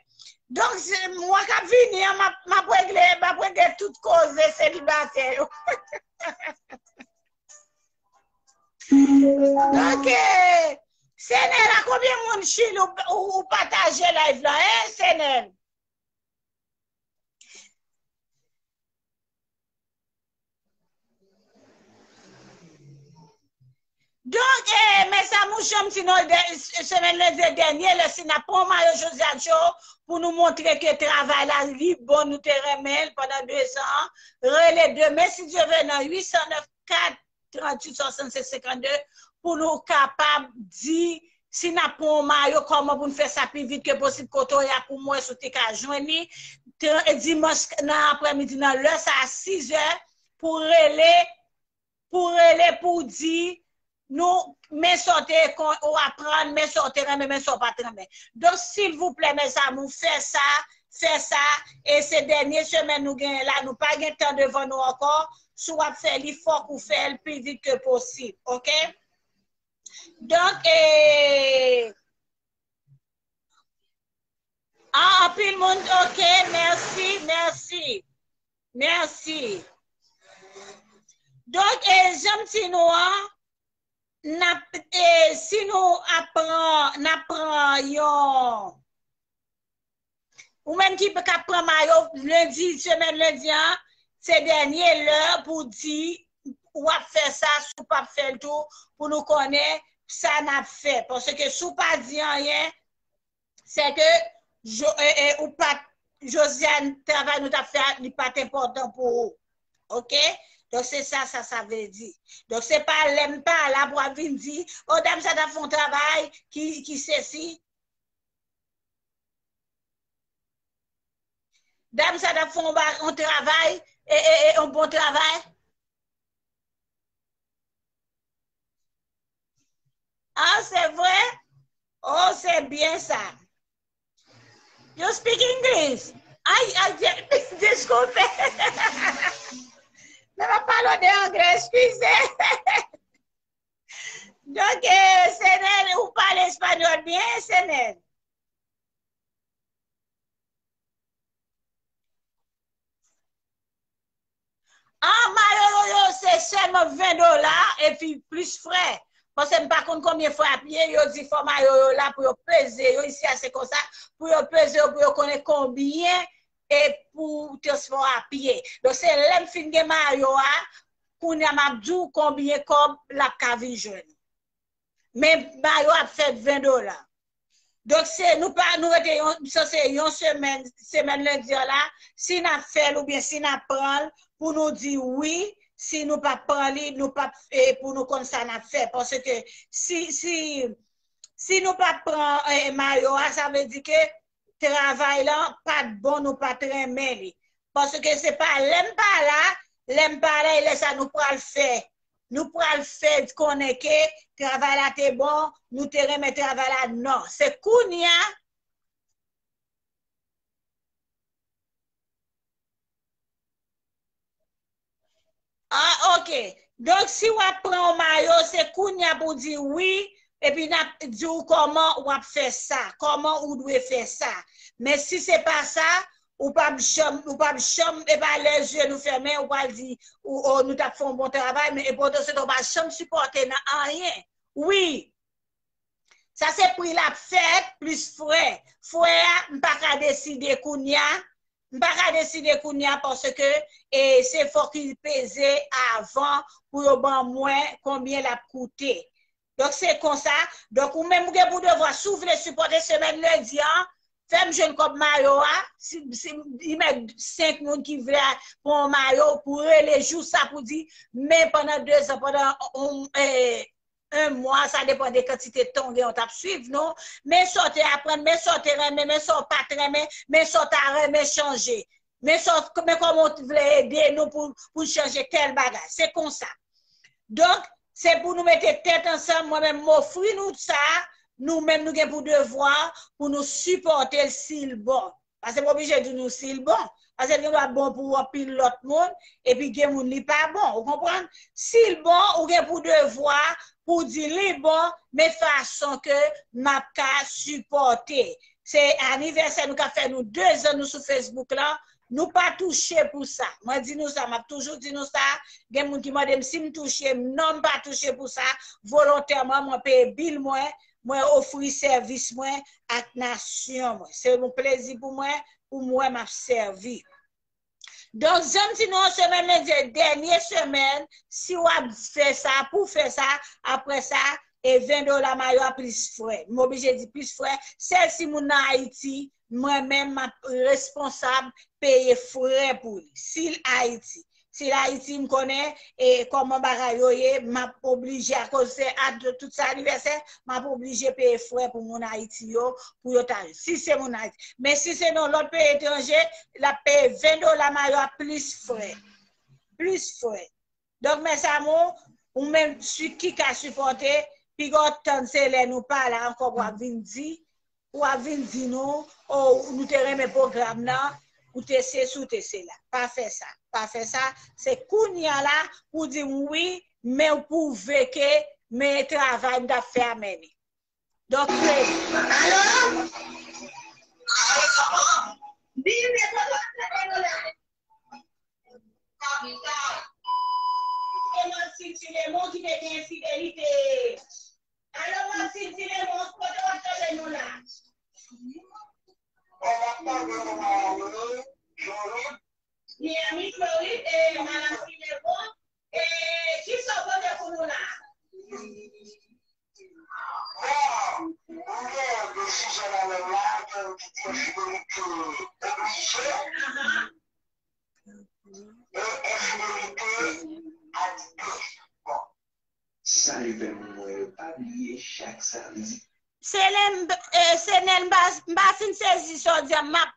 Donk, se mwa k ap vini an, m ap, m ap regle, m ap regle tout koze selibatè yo. Donk, eh, Senel, a konbyen moun Chili ou, ou, ou pataje live la, hein, Senel? Donk, eh, mezanmi, janm di nou, dè-, semèn lendi dènye, lè si n ap pran mayo Josiane Show pou nou montre ke travay la li bon, nou te renmen l pandan dezan, rele demen, si Dye vle, nan uit san nèf kat tranntuit swasannsenk senkannde, pou nou kapab di si n ap pran yon mayo, kòman pou n fè sa pi vit ke posib, kote w ye a pou m wè si w te ka jwenn li. Dimanch nan aprèmidi, nan lè sa a, sizè, pou rele, pou rele, pou di nou, men sa w te kon, ou aprann, men sa w te renmen, men sa w pa t renmen. Donk, silvouplè, mezanmi, fè sa, fè sa, e se dènye semèn nou genyen la, nou pa gen tan devan nou ankò. Si w ap fè li, fòk ou fè l pi vit ke posib, ok? Donk, e, ah, anpil moun, ok, mèsi, mèsi, mèsi. Donk, e, jan m di nou an, n ap, e, si nou ap pran, n ap pran yon, ou menm ki p-, k ap pran mayo lendi, semèn lendi an, se dènye lè pou di w ap fè sa, si w p ap fè l tou, pou nou konnen sa n ap fè. Paske si w pa di anyen, se ke jo-, e, e, ou pa t, Josiane, travay nou t ap fè a, li pa t enpòtan pou ou. Ok? Donk, se sa, sa, sa vle di. Donk, se pa lè m pa la pou w ap vin di, o, dam sa t ap fè yon travay ki, ki sesi. Dam sa t ap fè yon ba-, yon travay, e, e, e, yon bon travay. Ah, se vre? Oh, se byen sa. You speak English? Ay, ay, je-, disculpe. Men m ap pale de anglè, eskize. Donk, eh, Senel, ou pale espanyòl byen, Senel? Ah, mayo yo, yo, se sèlman ven dola, epi plis frè. Paske m pa konn konbyen frè ap ye, yo di fò mayo yo la pou yo peze yo, isi a se konsa, pou yo peze yo, pou yo konnen konbyen e pou transpò a pye. Donk, se lè m fin gen mayo a, kounye a m ap di w konbyen kòb l ap ka vin jwenn. Men mayo ap fèt ven dola. Donk, se, nou pa, nou rete yon, sanse yon semèn, semèn lendi an la, si n ap fè l oubyen si n ap pran l, pou nou di wi, si nou pa pran li, nou pa, e, pou nou konn sa n ap fè. Paske si, si, si nou pa pran, e, mayo a, sa vle di ke travay lan pa t bon, nou pa t renmen li. Paske se pa lè m pa la, lè m pa la, e lè sa nou pral fè. Nou pral fè konnen ke travay la te bon, nou te renmen travay la. Non, se kounye a. Ah, ok. Donk, si w ap pran yon mayo, se kounye a pou w di wi, epi n ap di w kòman w ap fè sa, kòman ou dwe fè sa. Men si se pa sa, ou p ap janm, ou p ap janm, e pa lè zye nou fèmen, ou pral di, ou, o, nou t ap fè yon bon travay, men epi w te, w pa janm sipòte nan anyen. Wi. Sa se pri l ap fèt, plis frè. Frè a, m pa ka deside kounye a. M pa ka deside kounye a paske, e, se fòk li peze avan pou yo ban mwen konbyen l ap koute. Donk, se konsa. Donk, ou menm ou gen pou devwa, si w vle sipòte semèn lendi an, fè m jwenn kòb mayo a, si, si li mèt senk moun ki vle a, pran yon mayo, pou rele jou sa pou di, men pandan dezan, pandan yon, e, yon mwa, sa depann de kantite tan w gen, w t ap swiv nou, men sa w te aprann, men sa w te renmen, men sa w pa t renmen, men sa w ta renmen chanje. Men sa w, men kòman w t vle ede nou pou, pou n chanje tèl bagay. Se konsa. Donk, se pou nou mete tèt ansanm, mwen menm m ofri nou sa, nou menm nou gen pou devwa pou nou sipòte l si l bon. Paske m oblije di nou si l bon. Paske l gen dwa bon pou anpil lòt moun, epi gen moun li pa bon. Ou konprann? Si l bon, ou gen pou devwa pou di li bon, men fason ke m ap ka sipòte. Se anivèsè nou k ap fè nou dezan nou sou Facebook lan, nou pa touche pou sa. Mwen di nou sa, m ap toujou di nou sa. Gen moun ki mande m si m touche, non, m pa touche pou sa. Volontèman, mwen peye bil mwen, mwen ofri sèvis mwen ak nasyon mwen. Se yon plezi pou mwen, pou m wè m ap sèvi. Donk, jan m di nou, semèn lendi, dènye semèn, si w ap fè sa, pou fè sa, apre sa, e ven dola mayo a plis frè. M oblije di plis frè, sèl si moun nan Ayiti, mwen menm, m ap responsab peye frè pou li. Si l Ayiti, si l Ayiti, m konnen e kòman bagay yo ye, m ap oblije, akoz se a tout sa anivèsè, m ap oblije peye frè pou moun Ayiti yo, pou yo ta. Si se moun Ayiti. Men si se nan lòt peyi etranje, l ap peye ven dola mayo a plis frè. Plis frè. Donk, mèsanmi, ou menm si ki ka sipòte, piga w tann se lè nou pa la ankò pou w ap vin di, pou w ap vin di nou, o, nou te renmen pwogram nan, ou te sesi, ou te sela. Pa fè sa. Pa fè sa. Se kounye a la pou di m wi, men w pwouve ke men travay m t ap fè a mennen. Donk, alo? Di men kote w ap fè kono la? Kapital. Se Maxime Filemon ki te gen enfidelite. Alo, Maxime Filemon, kote w ap tande nou la? Miami, Florid, e Madam Filemon, e kisa w pote pou nou la? Bon, nou gen desizyon nan men m la, ke m kite Fidelite oblije. E enfidelite a di ke, bon. Salye fè moun mwen yo, pa bliye chak samdi. Se lè m, e, se lè m pa, m pa fin sezi sa w di a, m ap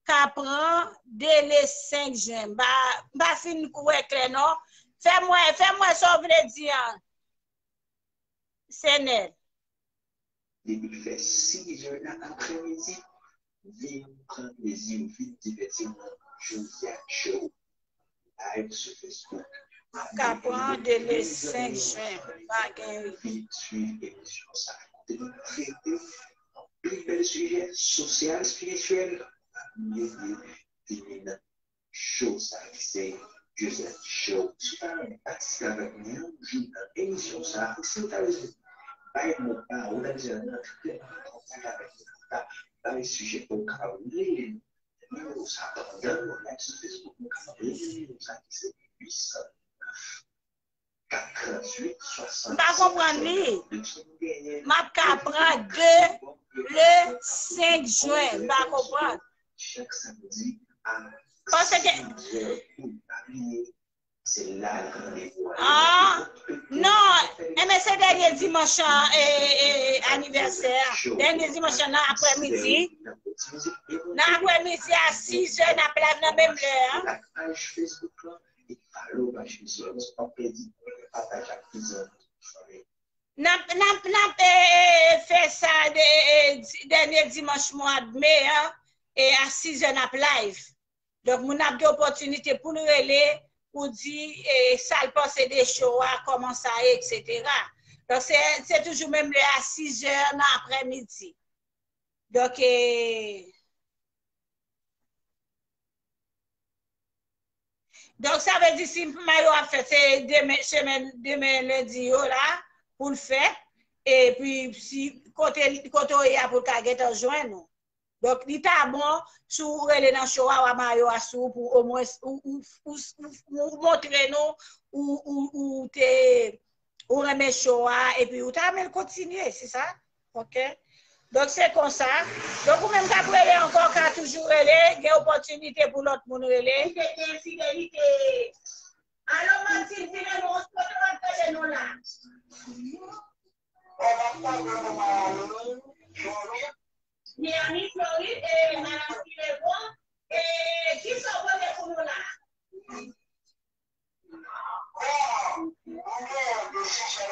ka pran de le senk jen. M pa, m pa fin wè klè non. Fè m wè, fè m wè sa w vle di an. Senèl. Depi l fè sis zè nan aprèmidi, vin pran plezi w, vin divèti w nan Josiane Show. Live sou Facebook. M ap ka pran de le senk jen, pa gen. Vin swiv emisyon sa a. Kote nou trete anpil bèl sijè sosyal, espirityèl. Pa bliye vini nan show sa ki se Joseph Show. Si w ta renmen patisipe avèk mwen yon jou nan emisyon sa, si w ta bezwen bay mo pa ou, ta bezwen rantre an kontak avèk mwen, ta bay sijè pa w, ka rele nimewo sa pandan nou live sou Facebook, ou ka rele nimewo sa ki se uit san nèf. M pa konprann li. M ap ka pran de le senk jen. M pa konprann. Paske, ah, non, enben se dènye dimanch an, e, e, anivèsè a. Dènye dimanch an nan aprèmidi. Nan aprèmidi a sis zè, n ap live nan menm lè a. Li follow paj misyon an, paske w p ap pèdi, pataje ak tout zanmi w, tout fanmi w. N ap, n ap, n ap, e, e, fè sa de, e, e, di- dènye dimanch mwa de me an, e a sis zè n ap live. Donk, moun ap gen opòtinite pou l rele, pou di, e, sa l panse de show a, kòman sa ye, etsetera. Donk, se, se toujou menm lè a sis zè nan aprèmidi. Donk, e, Donk, sa vle di si mayo ap fèt, se demen, semèn, demen lendi yo la, pou l fèt. Epi, si kote, kote w ye a pou l ka gentan jwenn ou. Donk, li ta bon, si w rele nan show a, w a mayo a sou ou pou omwen ou, ou, ou, ou, ou montre nou, ou, ou, ou te, ou renmen show a, epi ou ta renmen l kontinye, se sa? Ok. Donk, se konsa. Donk, ou menm k ap rele ankò, ka toujou rele, gen opòtinite pou lòt moun rele. Alo, Martine Filemon, kote w ap tande nou la? Miami, Florid, e Madam Filemon, e kisa w pote pou nou la? Bon, nou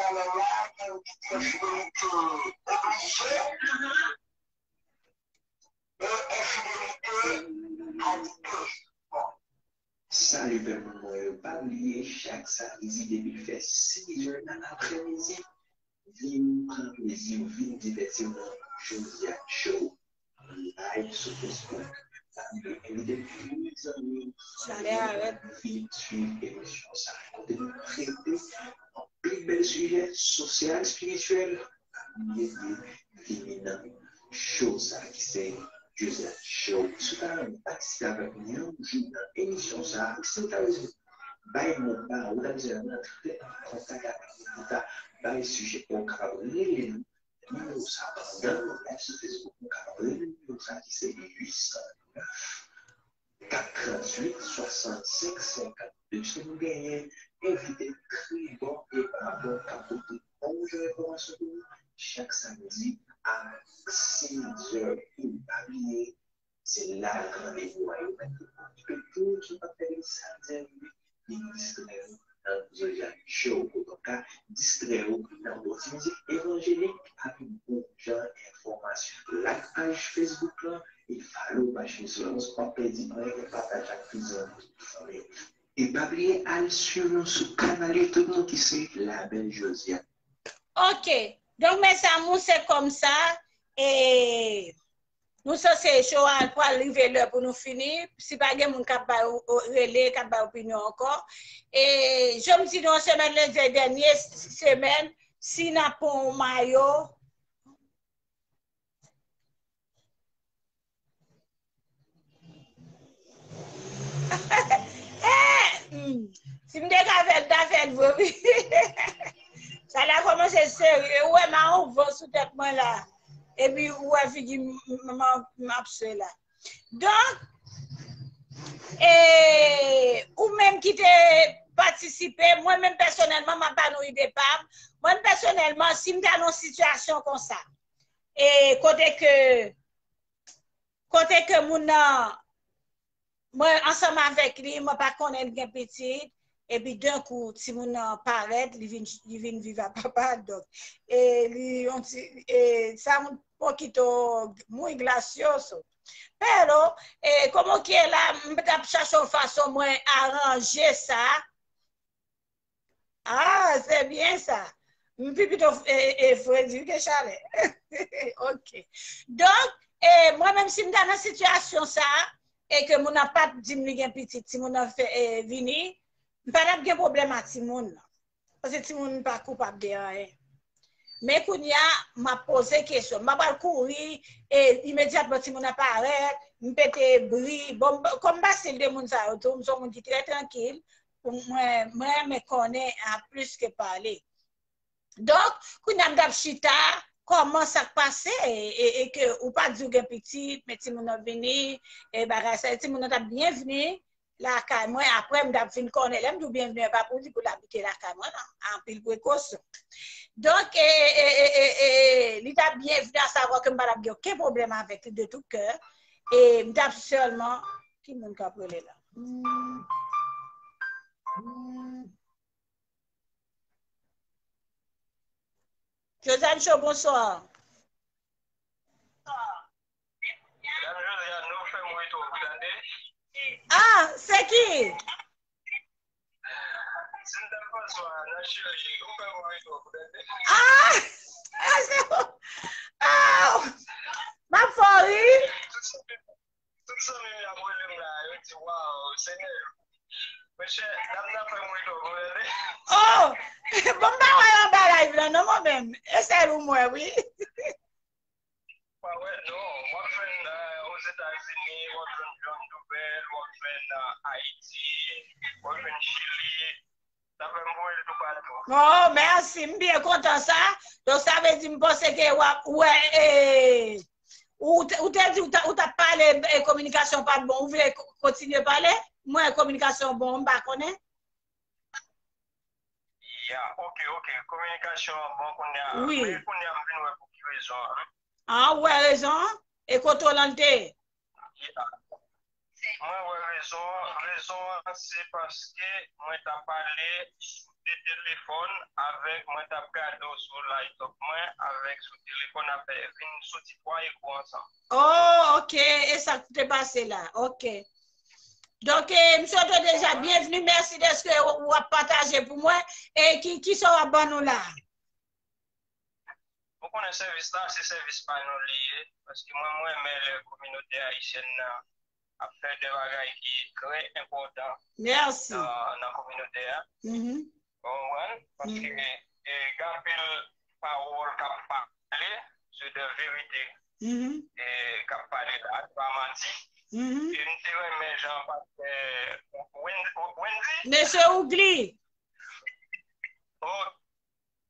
Alò la, gen yon ki di enfidelite oblije e enfidelite kalite. Bon. Salut bèl moun mwen yo, pa bliye chak samdi depi l fè sis è nan aprèmidi, vin pran plezi w, vin divèti w nan Josiane Show live sou Facebook. Pa bliye envite tout zanmi w, fanmi w vin swiv emisyon sa a kote nou trete anpil bèl sijè sosyal, espirityèl. Pa bliye de vini nan show sa a ki se Joseph Show. Si w ta renmen patisipe avèk nou yon jou nan emisyon sa a, si w ta bezwen bay mo pa w, ou ta bezwen rantre an kontak avèk nou pou w ta bay sijè pa w, ou kapab rele nou. Nimewo sa a, pandan nou live sou Facebook, ou kapab rele nimewo sa a ki se uit san nèf, kat tranntuit, swasannsenk, senkannde. Piske nou genyen envite tribò e pa bò k ap pote bon jan enfòmasyon pou nou chak samdi a six è. E pa bliye, se la randevou a yo mèt pou okipe tout sou k ap fè samdi a yo, vin distrè w nan Josiane Show, kote w ka distrè w nan bon ti mizik evanjelik avèk bon jan enfòmasyon. Like paj Facebook lan e follow paj Facebook lan, paske w p ap pèdi anyen, e pataje ak tout zanmi w, tout fanmi w. E pa bliye al swiv nou sou kanal YouTube nou ki se La Belle Josiane. Ok. Donk, mes amours, se kòmsa. E nou sanse show a pral rive lè pou nou fini. Si pa gen moun k ap bay ou, ou, rele, k ap bay opinyon ankò. E jan m di nou, semèn lendi, dènye s-, semèn, si n ap pran yon mayo, Eh, hmm. Si m te ka fè l, m ta fè l vre, wi. Sa la kòmanse serye. Ou wè, m a yon van sou tèt mwen la. Epi, ou wè figi m, m, m, m ap swe la. Donk, e, ou menm ki te patisipe, mwen menm pèsonèlman, m ap ba nou ide pa m. Mwen pèsonèlman, si m ta nan yon sitiyasyon konsa, e kote ke kote ke moun nan, mwen ansanm avèk li, mwen pa konnen l gen pitit, epi denkou timoun nan parèt, li vin, li vin viv ak papa, donk, e li yon ti, e sa moun pokito muy gracioso. Pero, e como quiera, m t ap chache yon fason mwen aranje sa, Ah, se byen sa. M pi pito e, e, fredi ke chalè. Ok. Donk, e, mwen menm si m ta nan sitiyasyon sa, e ke moun nan pa t di m li gen pitit, timoun nan fè, e, vini, m pa t ap gen pwoblèm ak timoun nan. Paske timoun pa koupab de anyen. Men kounye a, m ap poze kesyon. M pa pral kouri, e imedyatman timoun nan parèt, m pete bri. Bon, m, kòm m pa stil de moun sa yo tou, m se yon moun ki trè trankil, pou mwen, mwen renmen konnen an plis ke pale. Donk, kounye a m t ap chita, kòman sa k pase, e, e, e ke ou pa di w gen pitit, men timoun nan vini, e bagay sa, timoun nan t ap byen vini lakay mwen, apre m t ap vin konnen, lè m di w byenvni, e pa pou di pou l abite lakay mwen, non, anpil prekosyon. Donk, e, e, e, e, e, li t ap byenvni a savwa ke m pa t ap gen okenn pwoblèm avèk li de tout kè, e m t ap sèlman, ki moun k ap rele la? Hmm. Hmm. Josiane Show, bonswa. Dam Josiane, nou fè m ri twòp, tande. Ah, se ki? Si m t ap Franswa nan Chili, ou fè m ri twòp, tande. Ah! Ah, se bon. Ah! M ap fè w ri. Tout zanmi m yo ap rele m la, yo di, "Waw, Senyè, monchè, dam nan fè m ri twòp, wi." Oh! Bon, m pa wè yo anba live la, non, mwen menm. E sèl ou m wè, wi. Pa wè, non. W ap jwenn, euh, Ozetazini, w ap jwenn John Doubel, w ap jwenn, euh, Ayiti, w ap jwenn Chili. Sa fè m voye l toupatou. Oh, mèsi. M byen kontan sa. Donk, sa vle di, m panse ke w ap, w wè, e, ou te, ou te di ou t, ou t ap pale, e, kominikasyon pa t bon. Ou vle ko-, kontinye pale? Mwen, kominikasyon bon, m pa konnen. Ya, ok, ok. Kominikasyon an bon kounye a. Wi. Men kounye a, m vin wè pou ki rezon an. Ah, ou wè rezon an? E kote w lan l te? Ya. Mwen wè rezon an. Rezon an, se paske mwen t ap pale sou detèl telefòn avèk, mwen t ap gade w sou live talk mwen avèk sou telefòn, afè vin soti twa ekran ansanm. Oh, ok. E sa k te pase la. Ok. Donk, eh, m swete w deja byenvni. Mèsi dèske w ap pataje pou mwen. E ki, ki sa w ap ban nou la? Ou konnen sèvis la, se sèvis pa nou li ye. Paske mwen, mwen renmen lè kominote ayisyèn nan ap fè de bagay ki trè enpòtan Mèsi. nan, nan kominote a. Mhm. Ou konprann? Paske, mhm, e, gen anpil pawòl k ap pale, se de verite, mhm, e, k ap pale la, se pa manti. Mhm. E m te renmen jan pastè Wen-, Wendy. Mesye Ougli. Oh,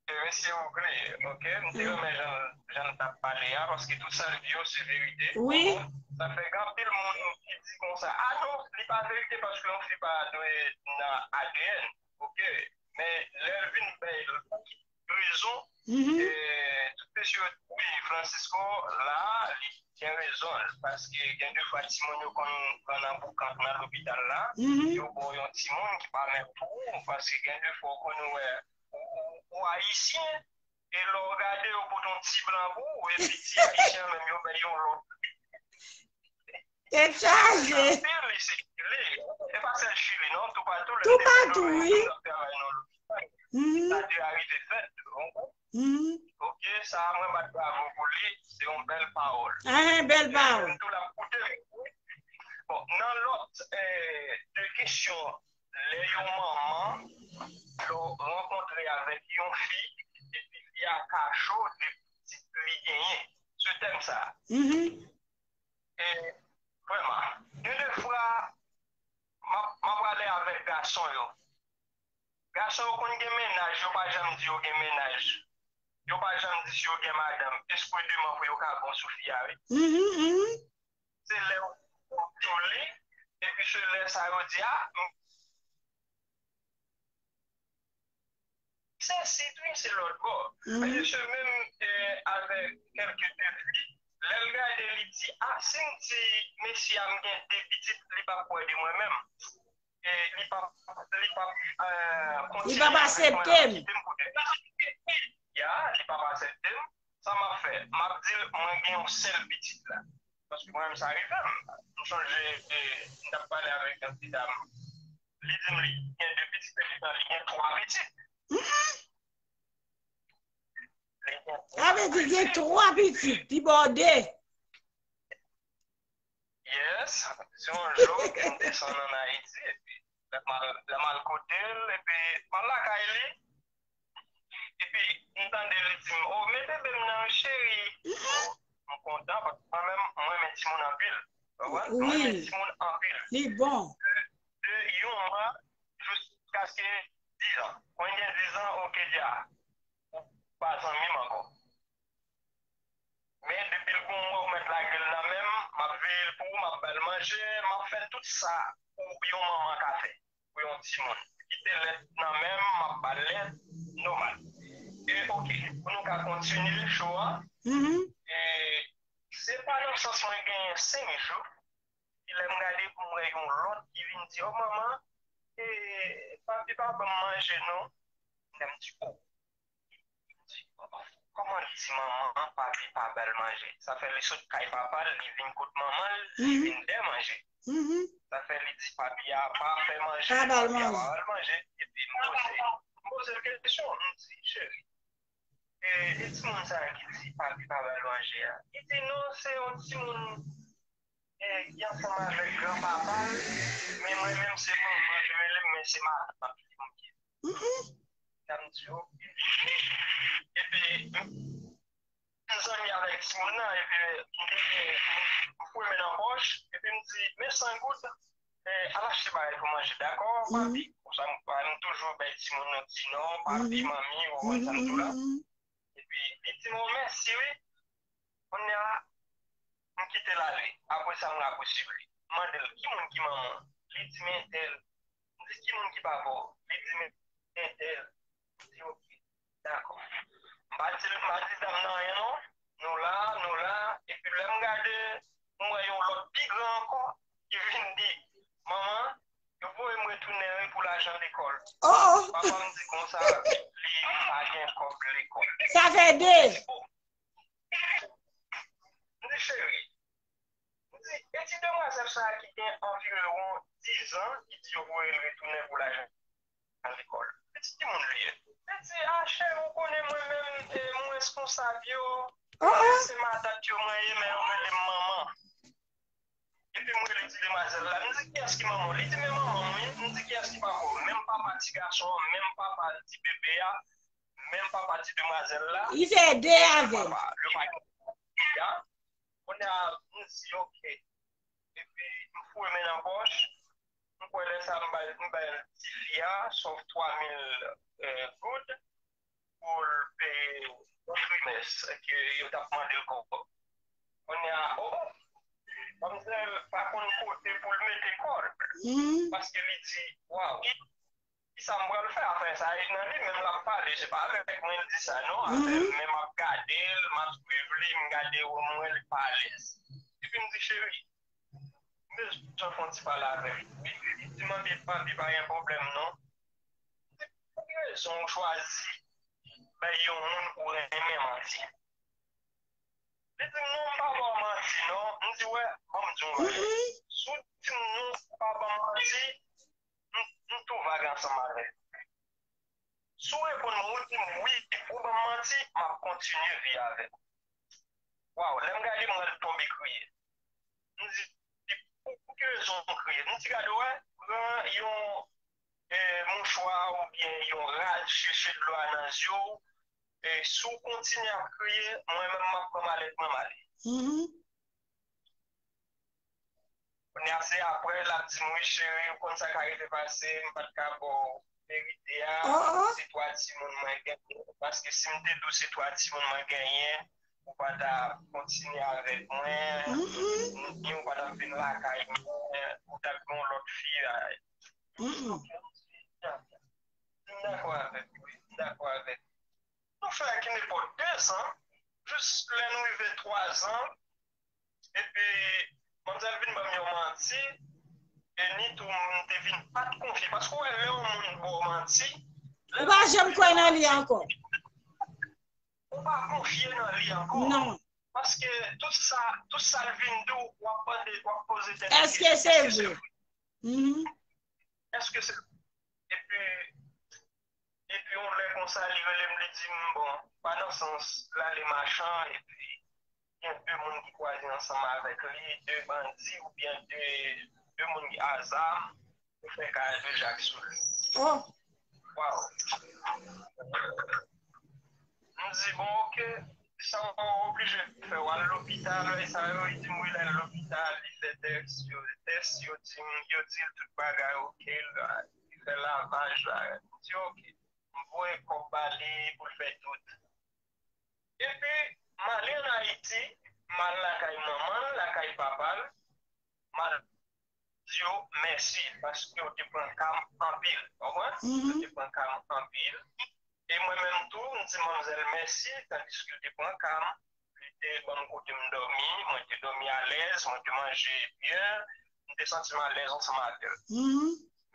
e, mesye Ougli, ok? M te, mhm, renmen jan, jan l t ap pale a, paske tout sa l di yo se verite. Wi. Ou konprann? Sa fè gen anpil moun ki di konsa, "A non, li pa verite paske yon fi pa dwe nan A D N." Ok, men lè l vin bay rezon, mhm, e, tout mesye yo di, wi, Francisco la, li gen rezon l, paske gen de fwa timoun yo konn pran nan boukant nan lopital la, mhm, yo ba w yon timoun ki pa menm pou ou, paske gen de fwa w konn wè ou, ou, ou ayisyen, e lè w gade yo pote yon ti blan pou ou, epi ti ayisyen menm yo bay yon lòt. Tèt chaje. Anpil li se Chili. E pa sèl Chili, non. Toupatou, lè m te Toupatou, wi. Fè travay nan lopital. Mhm. Sa te arive fèt, ou konprann? Mhm. Ok, sa a, mwen bat bravo pou li. Se yon bèl pawòl. Ah, bèl pawòl. Mwen tou l ap koute m. Bon, nan lòt, eh, de kesyon, lè yon manman, lè w rankontre avèk yon fi, epi fi a kache w de pitit li genyen, sou tèm sa a. Mhm. E, vrèman, gen de fwa, m ap, m ap pale avèk gason yo. Gason yo konn gen mennaj, yo pa janm di yo gen mennaj. Yo pa janm di si yo gen madanm, espre deman pou yo ka bon sou fi a, wi. Mhm, mhm. Se lè yo di w li, epi se lè sa yo di, a, m-, se sit, wi, se lòt bò. Mhm. Men se menm, eh, avèk kèlke de fi, lè l gade, li di, a, si m di mesye a m gen de pitit, li p ap kwè de mwen menm. E li p ap, li p ap, eh, Li p ap kontinye avèk mwen aksepte m. Kite m pou de pitit. Ya, li p ap aksepte m. Sa m ap fè? M ap di l, mwen gen yon sèl pitit la. Paske mwen menm sa rive m. M sonje, eh, m t ap pale avèk yon ti dam. Li di m li gen de pitit, epi li gen twa pitit. Mhm. Li gen Sa vle di gen twa pitit, pi bò de. Yes, se yon jou m desann ann Ayiti, epi lè m al, lè m al kote l, epi m al lakay li, epi m tande li di m, "O, men bebe m nan, wi, cheri." M kontan, paske mwen menm, mwen renmen timoun anpil. Ou konprann? Mwen renmen timoun anpil. Li bon. De, de yon mwa jiskaske dizan. Mwen gen dizan, ok, dja, ou pa zanmi m ankò. Men depi l gon mwa ou mèt lage l nan men m, m ap veye l pou ou, m ap ba l manje, m ap fè tout sa pou yon manman ka fè pou yon timoun. Kite lèt nan men m, m ap ba l lèt, nòmal. E oke, pou nou ka kontinye show a, e se pa nan sans mwen genyen senk jou, ki lè m gade pou m wè yon lòt ki vin di, "O manman, e papi pa ban m manje non." Lè m di, "O." Kòman l di manman an, papi pa ba l manje? Sa fè li sot kay papa l, li vin kot manman l, li vin dè manje. Sa fè li di papi a pa fè manje, papi a pa ba l manje. Epi m poze, m poze l kesyon, m di, "Cheri, e, e timoun sa a ki di papi pa ba l manje a?" Li di, "Non, se yon timoun, e, ki ansanm avèk granpapa l, men mwen menm se manman yo rele m, men se madanm ki di m ki." Sa m di, oke. Epi, m zanmi avèk timoun nan, epi m te gen, m fouye men nan pòch, epi m di, "Men san goud, e, al achte bagay pou manje, dakò, papi?" Konsa, m, m toujou bay timoun nan ti non, papi, manmi, ou konprann sa m di w la. Epi, li di m, "O, mèsi, wi." Kounye a, m kite l ale. Apre sa, m rapousib li. M mande l, "Ki moun ki manman w?" Li di m, "Entèl." M di, "Ki moun ki papa w?" Li di m, "Entèl." M di, "Oke, dakò." M pa di, m pa di dam nan anyen non. Nou la, nou la. Epi lè m gade, m wè yon lòt pi gran ankò ki vin di, "Manman, yo voye m retounen wi pou lajan lekòl." Oh! Papa m di konsa, li pa gen kòb lekòl. Sa fè de. M di, cheri, m di, e ti demwazèl sa a ki gen anviwon diz an, ki di yo voye l retounen pou lajan lekòl. Pitit ki moun li ye? Li di, a cheri, ou konnen mwen menm, e, m responsab yo. Se matant yo mwen ye, men yo rele m manman. Epi m rele ti demwazèl la. M di, kiyès ki manman w? Li di, men manman m, wi. M di, kiyès ki papa w? Menm papa ti gason an, menm papa ti bebe a, menm papa ti demwazèl la. Li fè de avè l. Papa, yo pa gen papa. Kounye a, m di, ok. Epi, m foure men nan pòch. M kwè lè sa a, m bay, m bay ti fi a sòf twa mil, eh, goud pou l peye yon trimès ke yo t ap mande l kòb. Kounye a, o, o, manmzèl pa konn kote pou l mete kò l. Paske li di, waw, kisa m pral fè? Afè sa e nan li menm l ap pale, se pa avèk mwen l di sa non. Afè m menm ap gade l, m ap swiv li, m gade wè mwen li pa alèz. Epi m di, cheri, m bezwen fè yon ti pale avè w. Li di, mande, mande, pa gen pwoblèm non. M di, pou ki rezon ou chwazi bay yon moun ou renmen manti? Li di m, non, m pa ba w manti non. M di, wè, ban m di w yon bagay. Si w di m non, ou pa ban m manti, m, m tou vag ansanm avè w. Si w reponn mwen, ou di m wi, ou ban m manti, m ap kontinye vi avè w. Waw, lè m gade, m wè l tonbe kriye. M di, pou, pou ki rezon w kriye? M di, gade, w wè, pran yon, eh, mouchwa oubyen yon rad, chèche dlo a nan zye w. E si w kontinye ap kriye, mwen menm m ap pran malèt mwen m ale. Kounye a se apre l ap di m, wi cheri, ou konn sa ka rive pase, m pa t ka ba w verite a, se twa timoun mwen genyen, paske si m te di w se twa timoun mwen genyen, ou pa ta kontinye avèk mwen, ni ou pa t ap vin lakay mwen, ou t ap gen yon lòt fi. M dakò avèk ou, wi, m dakò avèk ou. Nou fè ki nenpòt de zan, jis lè nou rive twa zan, epi manmzèl vin ban m yon manti, e ni tou m te vin pa t konfye, paske w wè lè yon moun ba w manti, ou pa janm kwè nan li ankò. Ou pa konfye nan li ankò. Non. Paske tout sa, tout sa l vin di w, w ap mande, w ap poze tèt ou kesyon, èske se vre? Èske se, epi, epi yon lè konsa, li rele m, li di m, bon, pa nan sans l ale machan, epi gen de moun ki kwaze ansanm avèk li, de bandi oubyen de, de moun ki a zam, yo fè kayaj de Jak sou li. Waw! M di, bon, ok, sa w oblije fè, w al lopital, e sa yo, li di m, wi, l al lopital, li fè tès, yo, tès, yo di m, yo di l tout bagay ok, l, li fè lavaj la. M di, ok, m voye kòb ba li pou l fè tout. Epi, m ale ann Ayiti, m al lakay manman l, lakay papa l, m al di yo mèsi paske yo te pran ka m anpil, w konprann? Yo te pran ka m anpil. E mwen menm tou, m di manmzèl mèsi, tandiske l te pran ka m, li te ban m kote m dòmi, mwen te dòmi alèz, mwen te manje byen, m te santi m alèz ansanm avè l.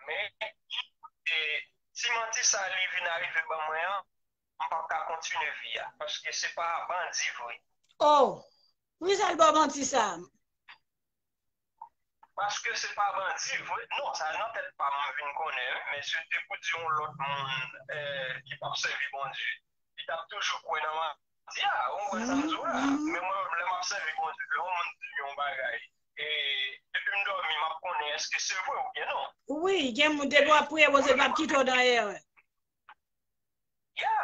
Men, e, ti manti sa li vin arive ban mwen an, m p ap ka kontinye vi a, paske se pa bandi vre. Oh! Poukisa l ba w manti sa? Paske se pa bandi vre. Non, sa nan tèt pa m, m vin konnen, wi. Men si te pou di yon lòt moun, eh, ki p ap sèvi Bondye, li t ap toujou kwè nan mandi a. Ou konprann sa m di w la? Men mwen menm, lè m ap sèvi Bondye, lè yon moun di m yon bagay, e depi m dòmi, m ap konnen èske se vre oubyen non. Wi, gen moun, depi w ap priye Bondye, l p ap kite w nan erè. Ya,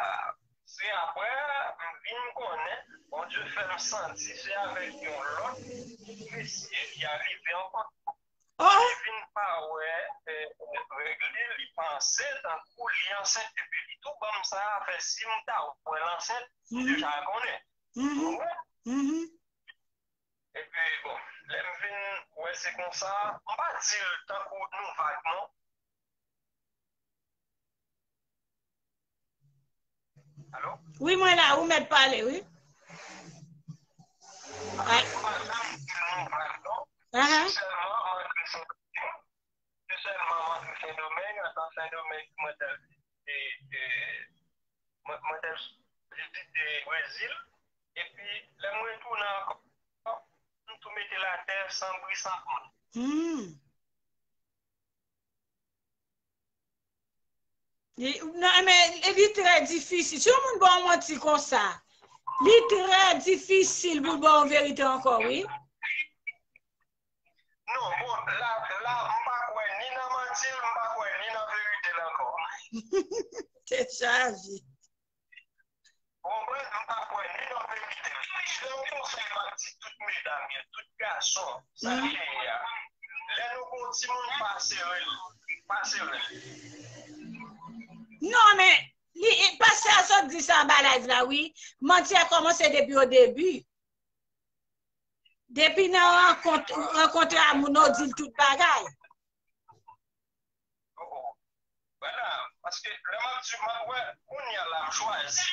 se apre a, m vin konnen, Bondye fè m santi se avèk yon lòt mesye ki arive ankò. Li vin pa wè, eh, règ li, li panse tankou li ansent, epi li tou ban m sa, fè si m ta wè l ansent, m deja konnen. Ou konprann? Epi, bon, lè m vin wè se konsa, m pa di l tankou nou vag, non. Alo? Wi, mwen la, ou mèt pale, wi. Ay. M pa janm di l nou vag, non. Se sèlman m antre Sendomeng, se sèlman m antre Sendomeng, antan Sendomeng, mwen t al vizite, e, vizite Brezil, epi lè m retounen ankò, m tou mete l atè san bri, san kont. Hmm. Li, non, men li trè difisil. Si yon moun ba w manti konsa, li trè difisil pou l ba w verite ankò, wi. Non, bon, la, la, m pa kwè ni nan manti l, m pa kwè ni nan verite l ankò. Te chaje. Ou konprann? M pa kwè ni nan verite l. Lè yon konsèy m ap di tout medam yo, tout gason, sa l ye a. Lè nou gon timoun, pa sere l. Pa sere l. Non, men, li, pastè a sot di sa anba live la, wi. Manti a kòmanse depi o debi. Depi nan rankont, rankontre a moun nan, w di l tout bagay. Oh, oh. Vwala, paske lè m ap di, m ap wè, kounye a la, m chwazi.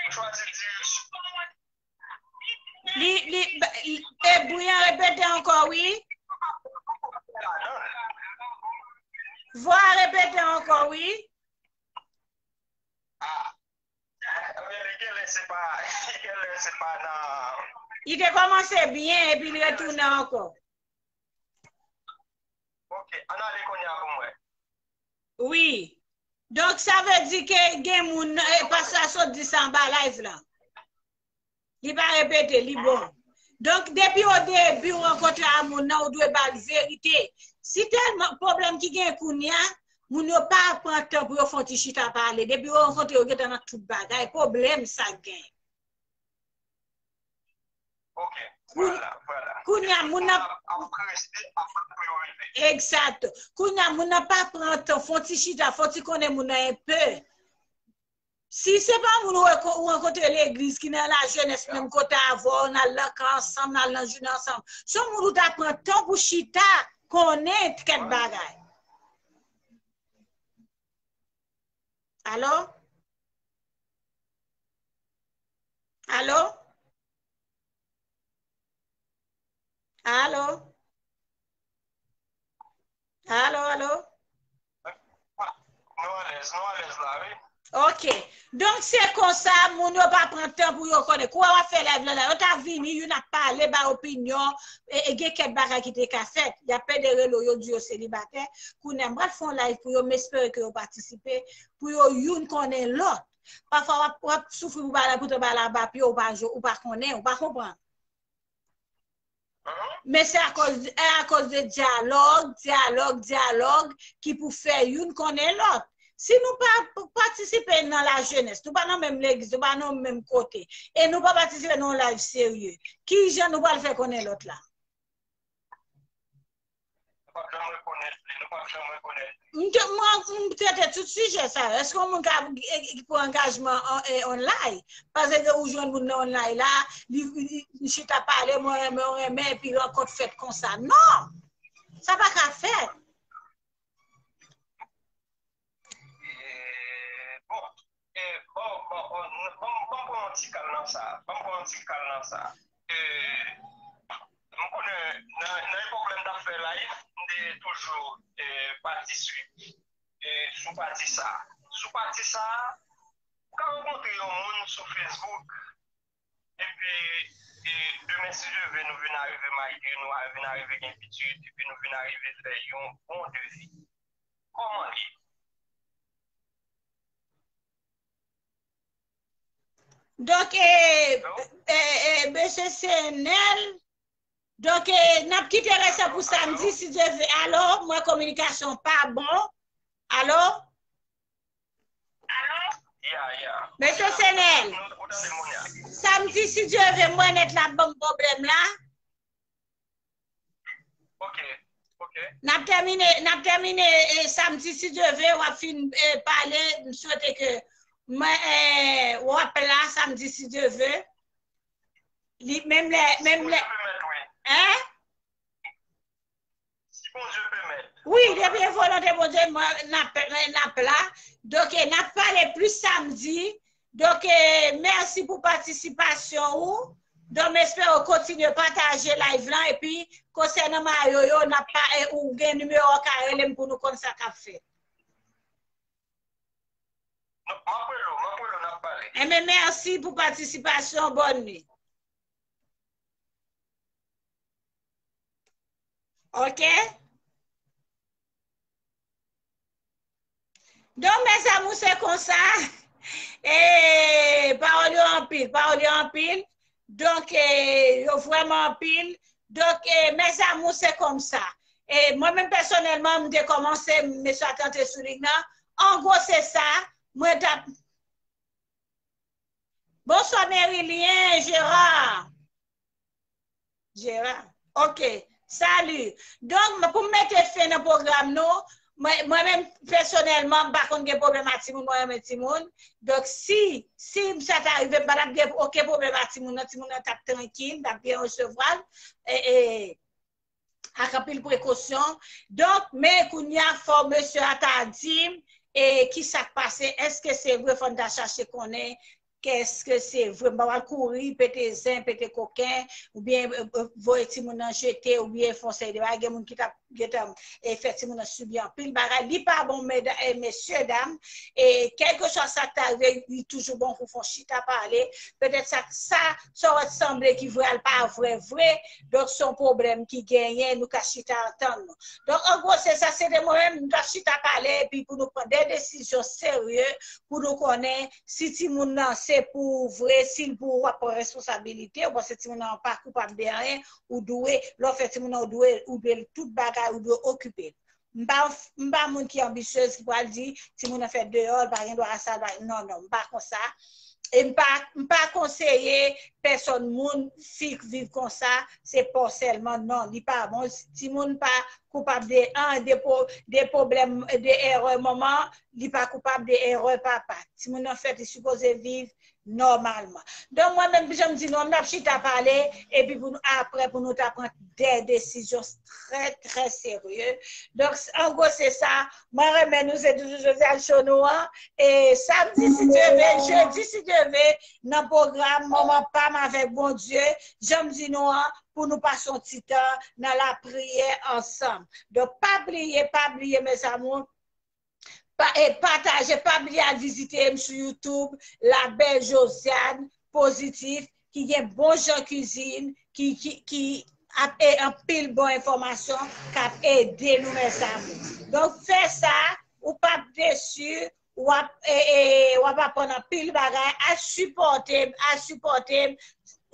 M chwazi direksyon. Li, li, li, e bri an repete ankò, wi. Vwa a repete ankò, wi. Ah, men li genlè se pa, li genlè se pa nan. Li te kòmanse byen, epi li retounen ankò. Ok, ann ale kounye a pou m wè. Wi. Donk, sa vle di ke gen moun, e, pastè a sot di sa anba live la. Li pa repete, li bon. Donk, depi o debi w rankontre a moun nan, ou dwe ba l verite. Si tèlman pwoblèm ki gen kounye a, moun yo pa pran tan pou yo fè yon ti chita pale. Depi yo rankontre, yo gentan nan tout bagay. Pwoblèm sa gen. Ok, vwala, vwala. Kounye a, moun nan ap, ap prese, ap priyorite. Egzakto. Kounye a, moun nan pa pran tan, fè yon ti chita, fè yon ti konnen moun nan enpe. Si se pa moun ou reko-, ou rankontre legliz ki nan lajenès menm kote avè w, n al nan kan ansanm, n al nan jounen ansanm. Se yon moun ou ta pran tan pou chita, konnen kèk bagay. Alo? Alo? Alo? Alo, alo? Nou alèz, nou alèz la, wi. Ok. Donk, se konsa, moun yo pa pran tan pou yo konnen. Kou w ap fè live la, la, yo ta vini, youn ap pale, bay opinyon, e, e gen kèk bagay ki te ka fèt. Y ap pede rele w, yo di yo selibatè. Kounye a, m pral fè yon live pou yo, m espere ke yo patisipe, pou yo youn konnen lòt. Pafwa, w ap, w ap soufri pou bagay la, poutan bagay la ba pye, ou pa, ou pa konnen, ou pa konprann. Men se akoz, e akoz de dyalòg, dyalòg, dyalòg ki pou fè youn konnen lòt. Si nou pa p-, patisipe nan lajenès, nou pa nan menm legliz, nou pa nan menm kote, e nou pa patisipe nan yon live serye, kijan nou pral fè konnen lòt la? Nou p ap janm rekonèt li, nou p ap janm rekonèt li. M te, mwen, m trete tout sijè sa yo. Èske yon moun ka, e, e, pran angajman an, e, online? Paske ou jwenn moun nan online la, li, li, li chita pale, mwen renmen, mwen renmen, epi rankont fèt konsa. Non! Sa pa ka fèt. E, bon, e, bon, bon, bon, bon, bon, pran yon ti kal nan sa. Bon, pran yon ti kal nan sa. E, m konnen nan, nan epòk lè m t ap fè live, m te toujou, e, pati sou, e, sou pati sa. Sou pati sa, ou ka rankontre yon moun sou Facebook, epi, e, demen, si Dye vle, nou vin arive marye, nou a-, vin arive gen pitit, epi nou vin arive fè yon bon devi. Kòman li? Donk, e, e, e, mesye Senèl, donk, e, n ap kite rès la pou samdi, si Dye vle. Alo, mwen kominikasyon pa bon. Alo? Ya, ya. Mesye Senèl, samdi, si Dye vle, mwen nèt la ban m pwoblèm la. Ok, ok. N ap tèmine, n ap tèmine, e, samdi, si Dye vle, w ap fin, e, pale. M swete ke mwen, e, w ap la samdi, si Dye vle. Li, menm lè, menm lè. Si Bondye pèmèt, wi. Hein? Si Bondye pèmèt. Wi, depi e volonte Bondye, mwen, n ap, n ap la. Donk, e, n ap pale plis samdi. Donk, e, mèsi pou patisipasyon ou. Donk, m espere w kontinye pataje live lan. Epi, konsènan mayo yo, n ap pa, e, ou gen nimewo w ka rele m pou nou konn sa k ap fèt. Non, m ap rele Enben, mèsi pou patisipasyon. Bòn nwi. Ok? Donk, mes amours, se konsa. E, pawòl yo anpil, pawòl yo anpil. Donk, e, yo vrèman anpil. Donk, e, mes amours, se konsa. E mwen menm pèsonèlman, m te kòmanse, mesye a tante sou lig nan. An gwo, se sa. Mwen t ap Bonswa Merilien Gérard. Gérard. Ok. Salut. Donk, pou m mete fen nan pwogram nou, mwen, mwen menm pèsonèlman, m pa konn gen pwoblèm ak timoun, mwen renmen timoun. Donk, si, si sa ta rive, m pa t ap gen okenn pwoblèm ak timoun nan, timoun nan t ap trankil, m t ap byen resevwa l. E, e, ak anpil prekosyon. Donk, men kounye a, fò mesye a ta di m, e, ki sa k pase, èske se vre, fò n ta chache konnen, èske se vre, m pa pral kouri, pete zen, pete koken, oubyen, e, e, voye timoun nan jete, oubyen fè yon seri de bagay. Gen moun ki t ap gentan, e, fè timoun nan sibi anpil bagay. Li pa bon, meda-, e, mesye dam, e, kèlkeswa sa k ta rive, li toujou bon pou fè yon chita pale. Petèt sa, sa, sa w wè sanble ki vre a, l pa vre, vre. Donk, se yon pwoblèm ki genyen, nou ka chita antann nou. Donk, an gwo, se sa, se de mwen menm, nou ka chita pale, epi pou nou pran de desizyon serye, pou nou konnen si timoun nan se pou ou vre, si l pou ou, w ap pran responsabilite, ou panse timoun nan pa koupab de anyen, ou dwe, lè w fè timoun nan, ou dwe, ou dwe l tout bagay, ou dwe okipe l. M pa, m pa moun ki anbisyez ki pral di, timoun nan fèt deyò, l pa gen dwa a sa, l pa, non, non, m pa konsa. E m pa, m pa konseye pèsòn moun, fi k viv konsa, se pa w sèlman, non, li pa bon. Timoun pa koupab de an, de po-, de pwoblèm, de erè manman, li pa koupab de erè papa. Timoun nan fèt, li sipoze viv nòmalman. Donk, mwen menm, jan m di nou, n ap chita pale, epi pou nou, aprè, pou nou ta pran de desizyon trè, trè serye. Donk, an gwo, se sa. Mwen renmen nou, se toujou Josiane Show nou an. E samdi, si Dye vle, jedi, si Dye vle, nan pwogram Manman pa m avèk Bondye, jan m di nou an, pou nou pase yon ti tan nan lapriyè ansanm. Donk, pa bliye, pa bliye, mes amours, pa, e pataje, pa bliye al vizite m sou YouTube, La Belle Josiane Positif, ki gen bon jan kizin, ki, ki, ki ap, e anpil bon enfòmasyon k ap ede nou, mes amours. Donk, fè sa, ou p ap desi, w ap, e, e, w ap aprann anpil bagay. Al sipòte m, al sipòte m.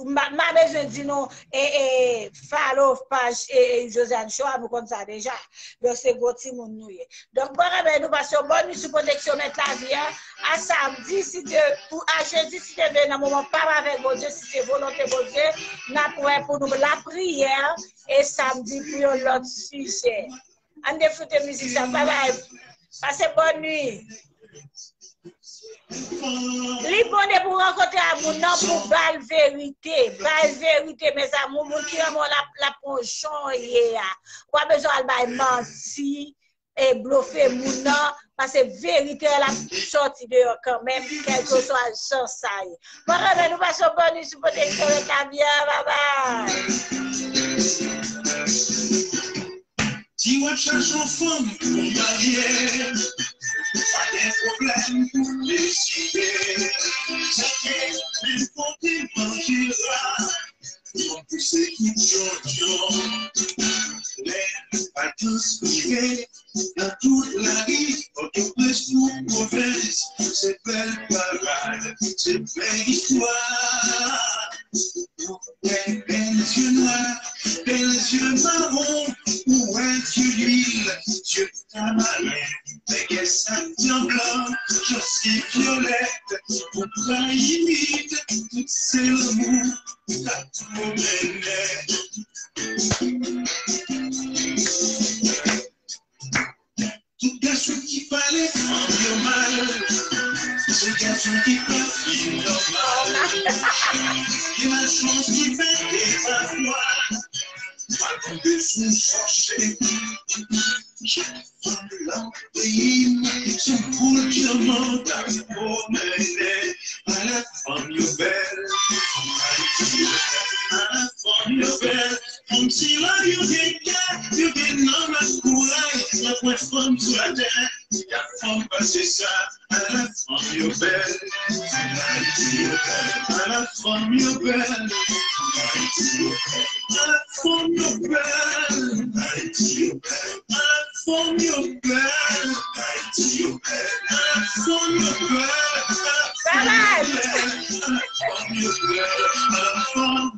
M pa, m pa bezwen di nou, e, e, follow paj, e, e, Josiane Show a, nou konn sa deja. Donk, se gwo timoun nou ye. Donk, mwen renmen nou pase yon bòn nwi sou pwoteksyon Mèt Lavi a. A samdi, si Dye, pou, a jedi, si Dye vle, nan moman pa m avèk Bondye, si se volonte Bondye, n ap wè pou nou lapriyè, e samdi pou yon lòt sijè. Ann defoute mizik sa, babay. Pase bòn nwi. Li bon depi w rankontre ak moun nan pou ba l verite. Ba l verite, mes amours. Moun ki renmen w, l ap, l ap pran w jan w ye a. Ou pa bezwen al bay manti e blofe moun nan, paske verite a, l ap sòti deyò kanmenm, kèlkeswa jan sa ye. Mwen renmen nou, pase yon bòn nwi sou pwoteksyon Mèt Lavi a, babay. Si w ap chache yon fanm pou marye, pa gen pwoblèm pou deside. Sa fè nenpòt ki manje la, fanm pouse tout djondjon. Lè patans rive, nan tout lari, Pòtoprens kou pwovens, se bèl parad, se bèl istwa. Ou wè bèl zye nwa, bèl zye mawon, ou wè zye lwil, zye tamaren, nègès ak blan, jan se vyolèt, ou pa imit, tout se lanmou, sa tou mennen. Tout gason ki pale fanm yo mal, se gason ki pa fin nòmal. Ki malchans ki fè ke pa fwa, pa tonbe sou chòche. Chak fanm lan peyi m, se yon boul dyaman k ap pwomennen. Ala fanm yo bèl, ala fanm yo bèl. Fanm sila yo gen kè, yo gen nanm ak kouraj, nan pwen fanm sou latè. Y a fanm pase sa, ala fanm yo bèl. Ala fanm yo bèl. Ala fanm yo bèl. Ala fanm yo bèl. Ala fanm yo bèl. Ala fanm yo bèl. Ala fanm yo bèl. Ala fanm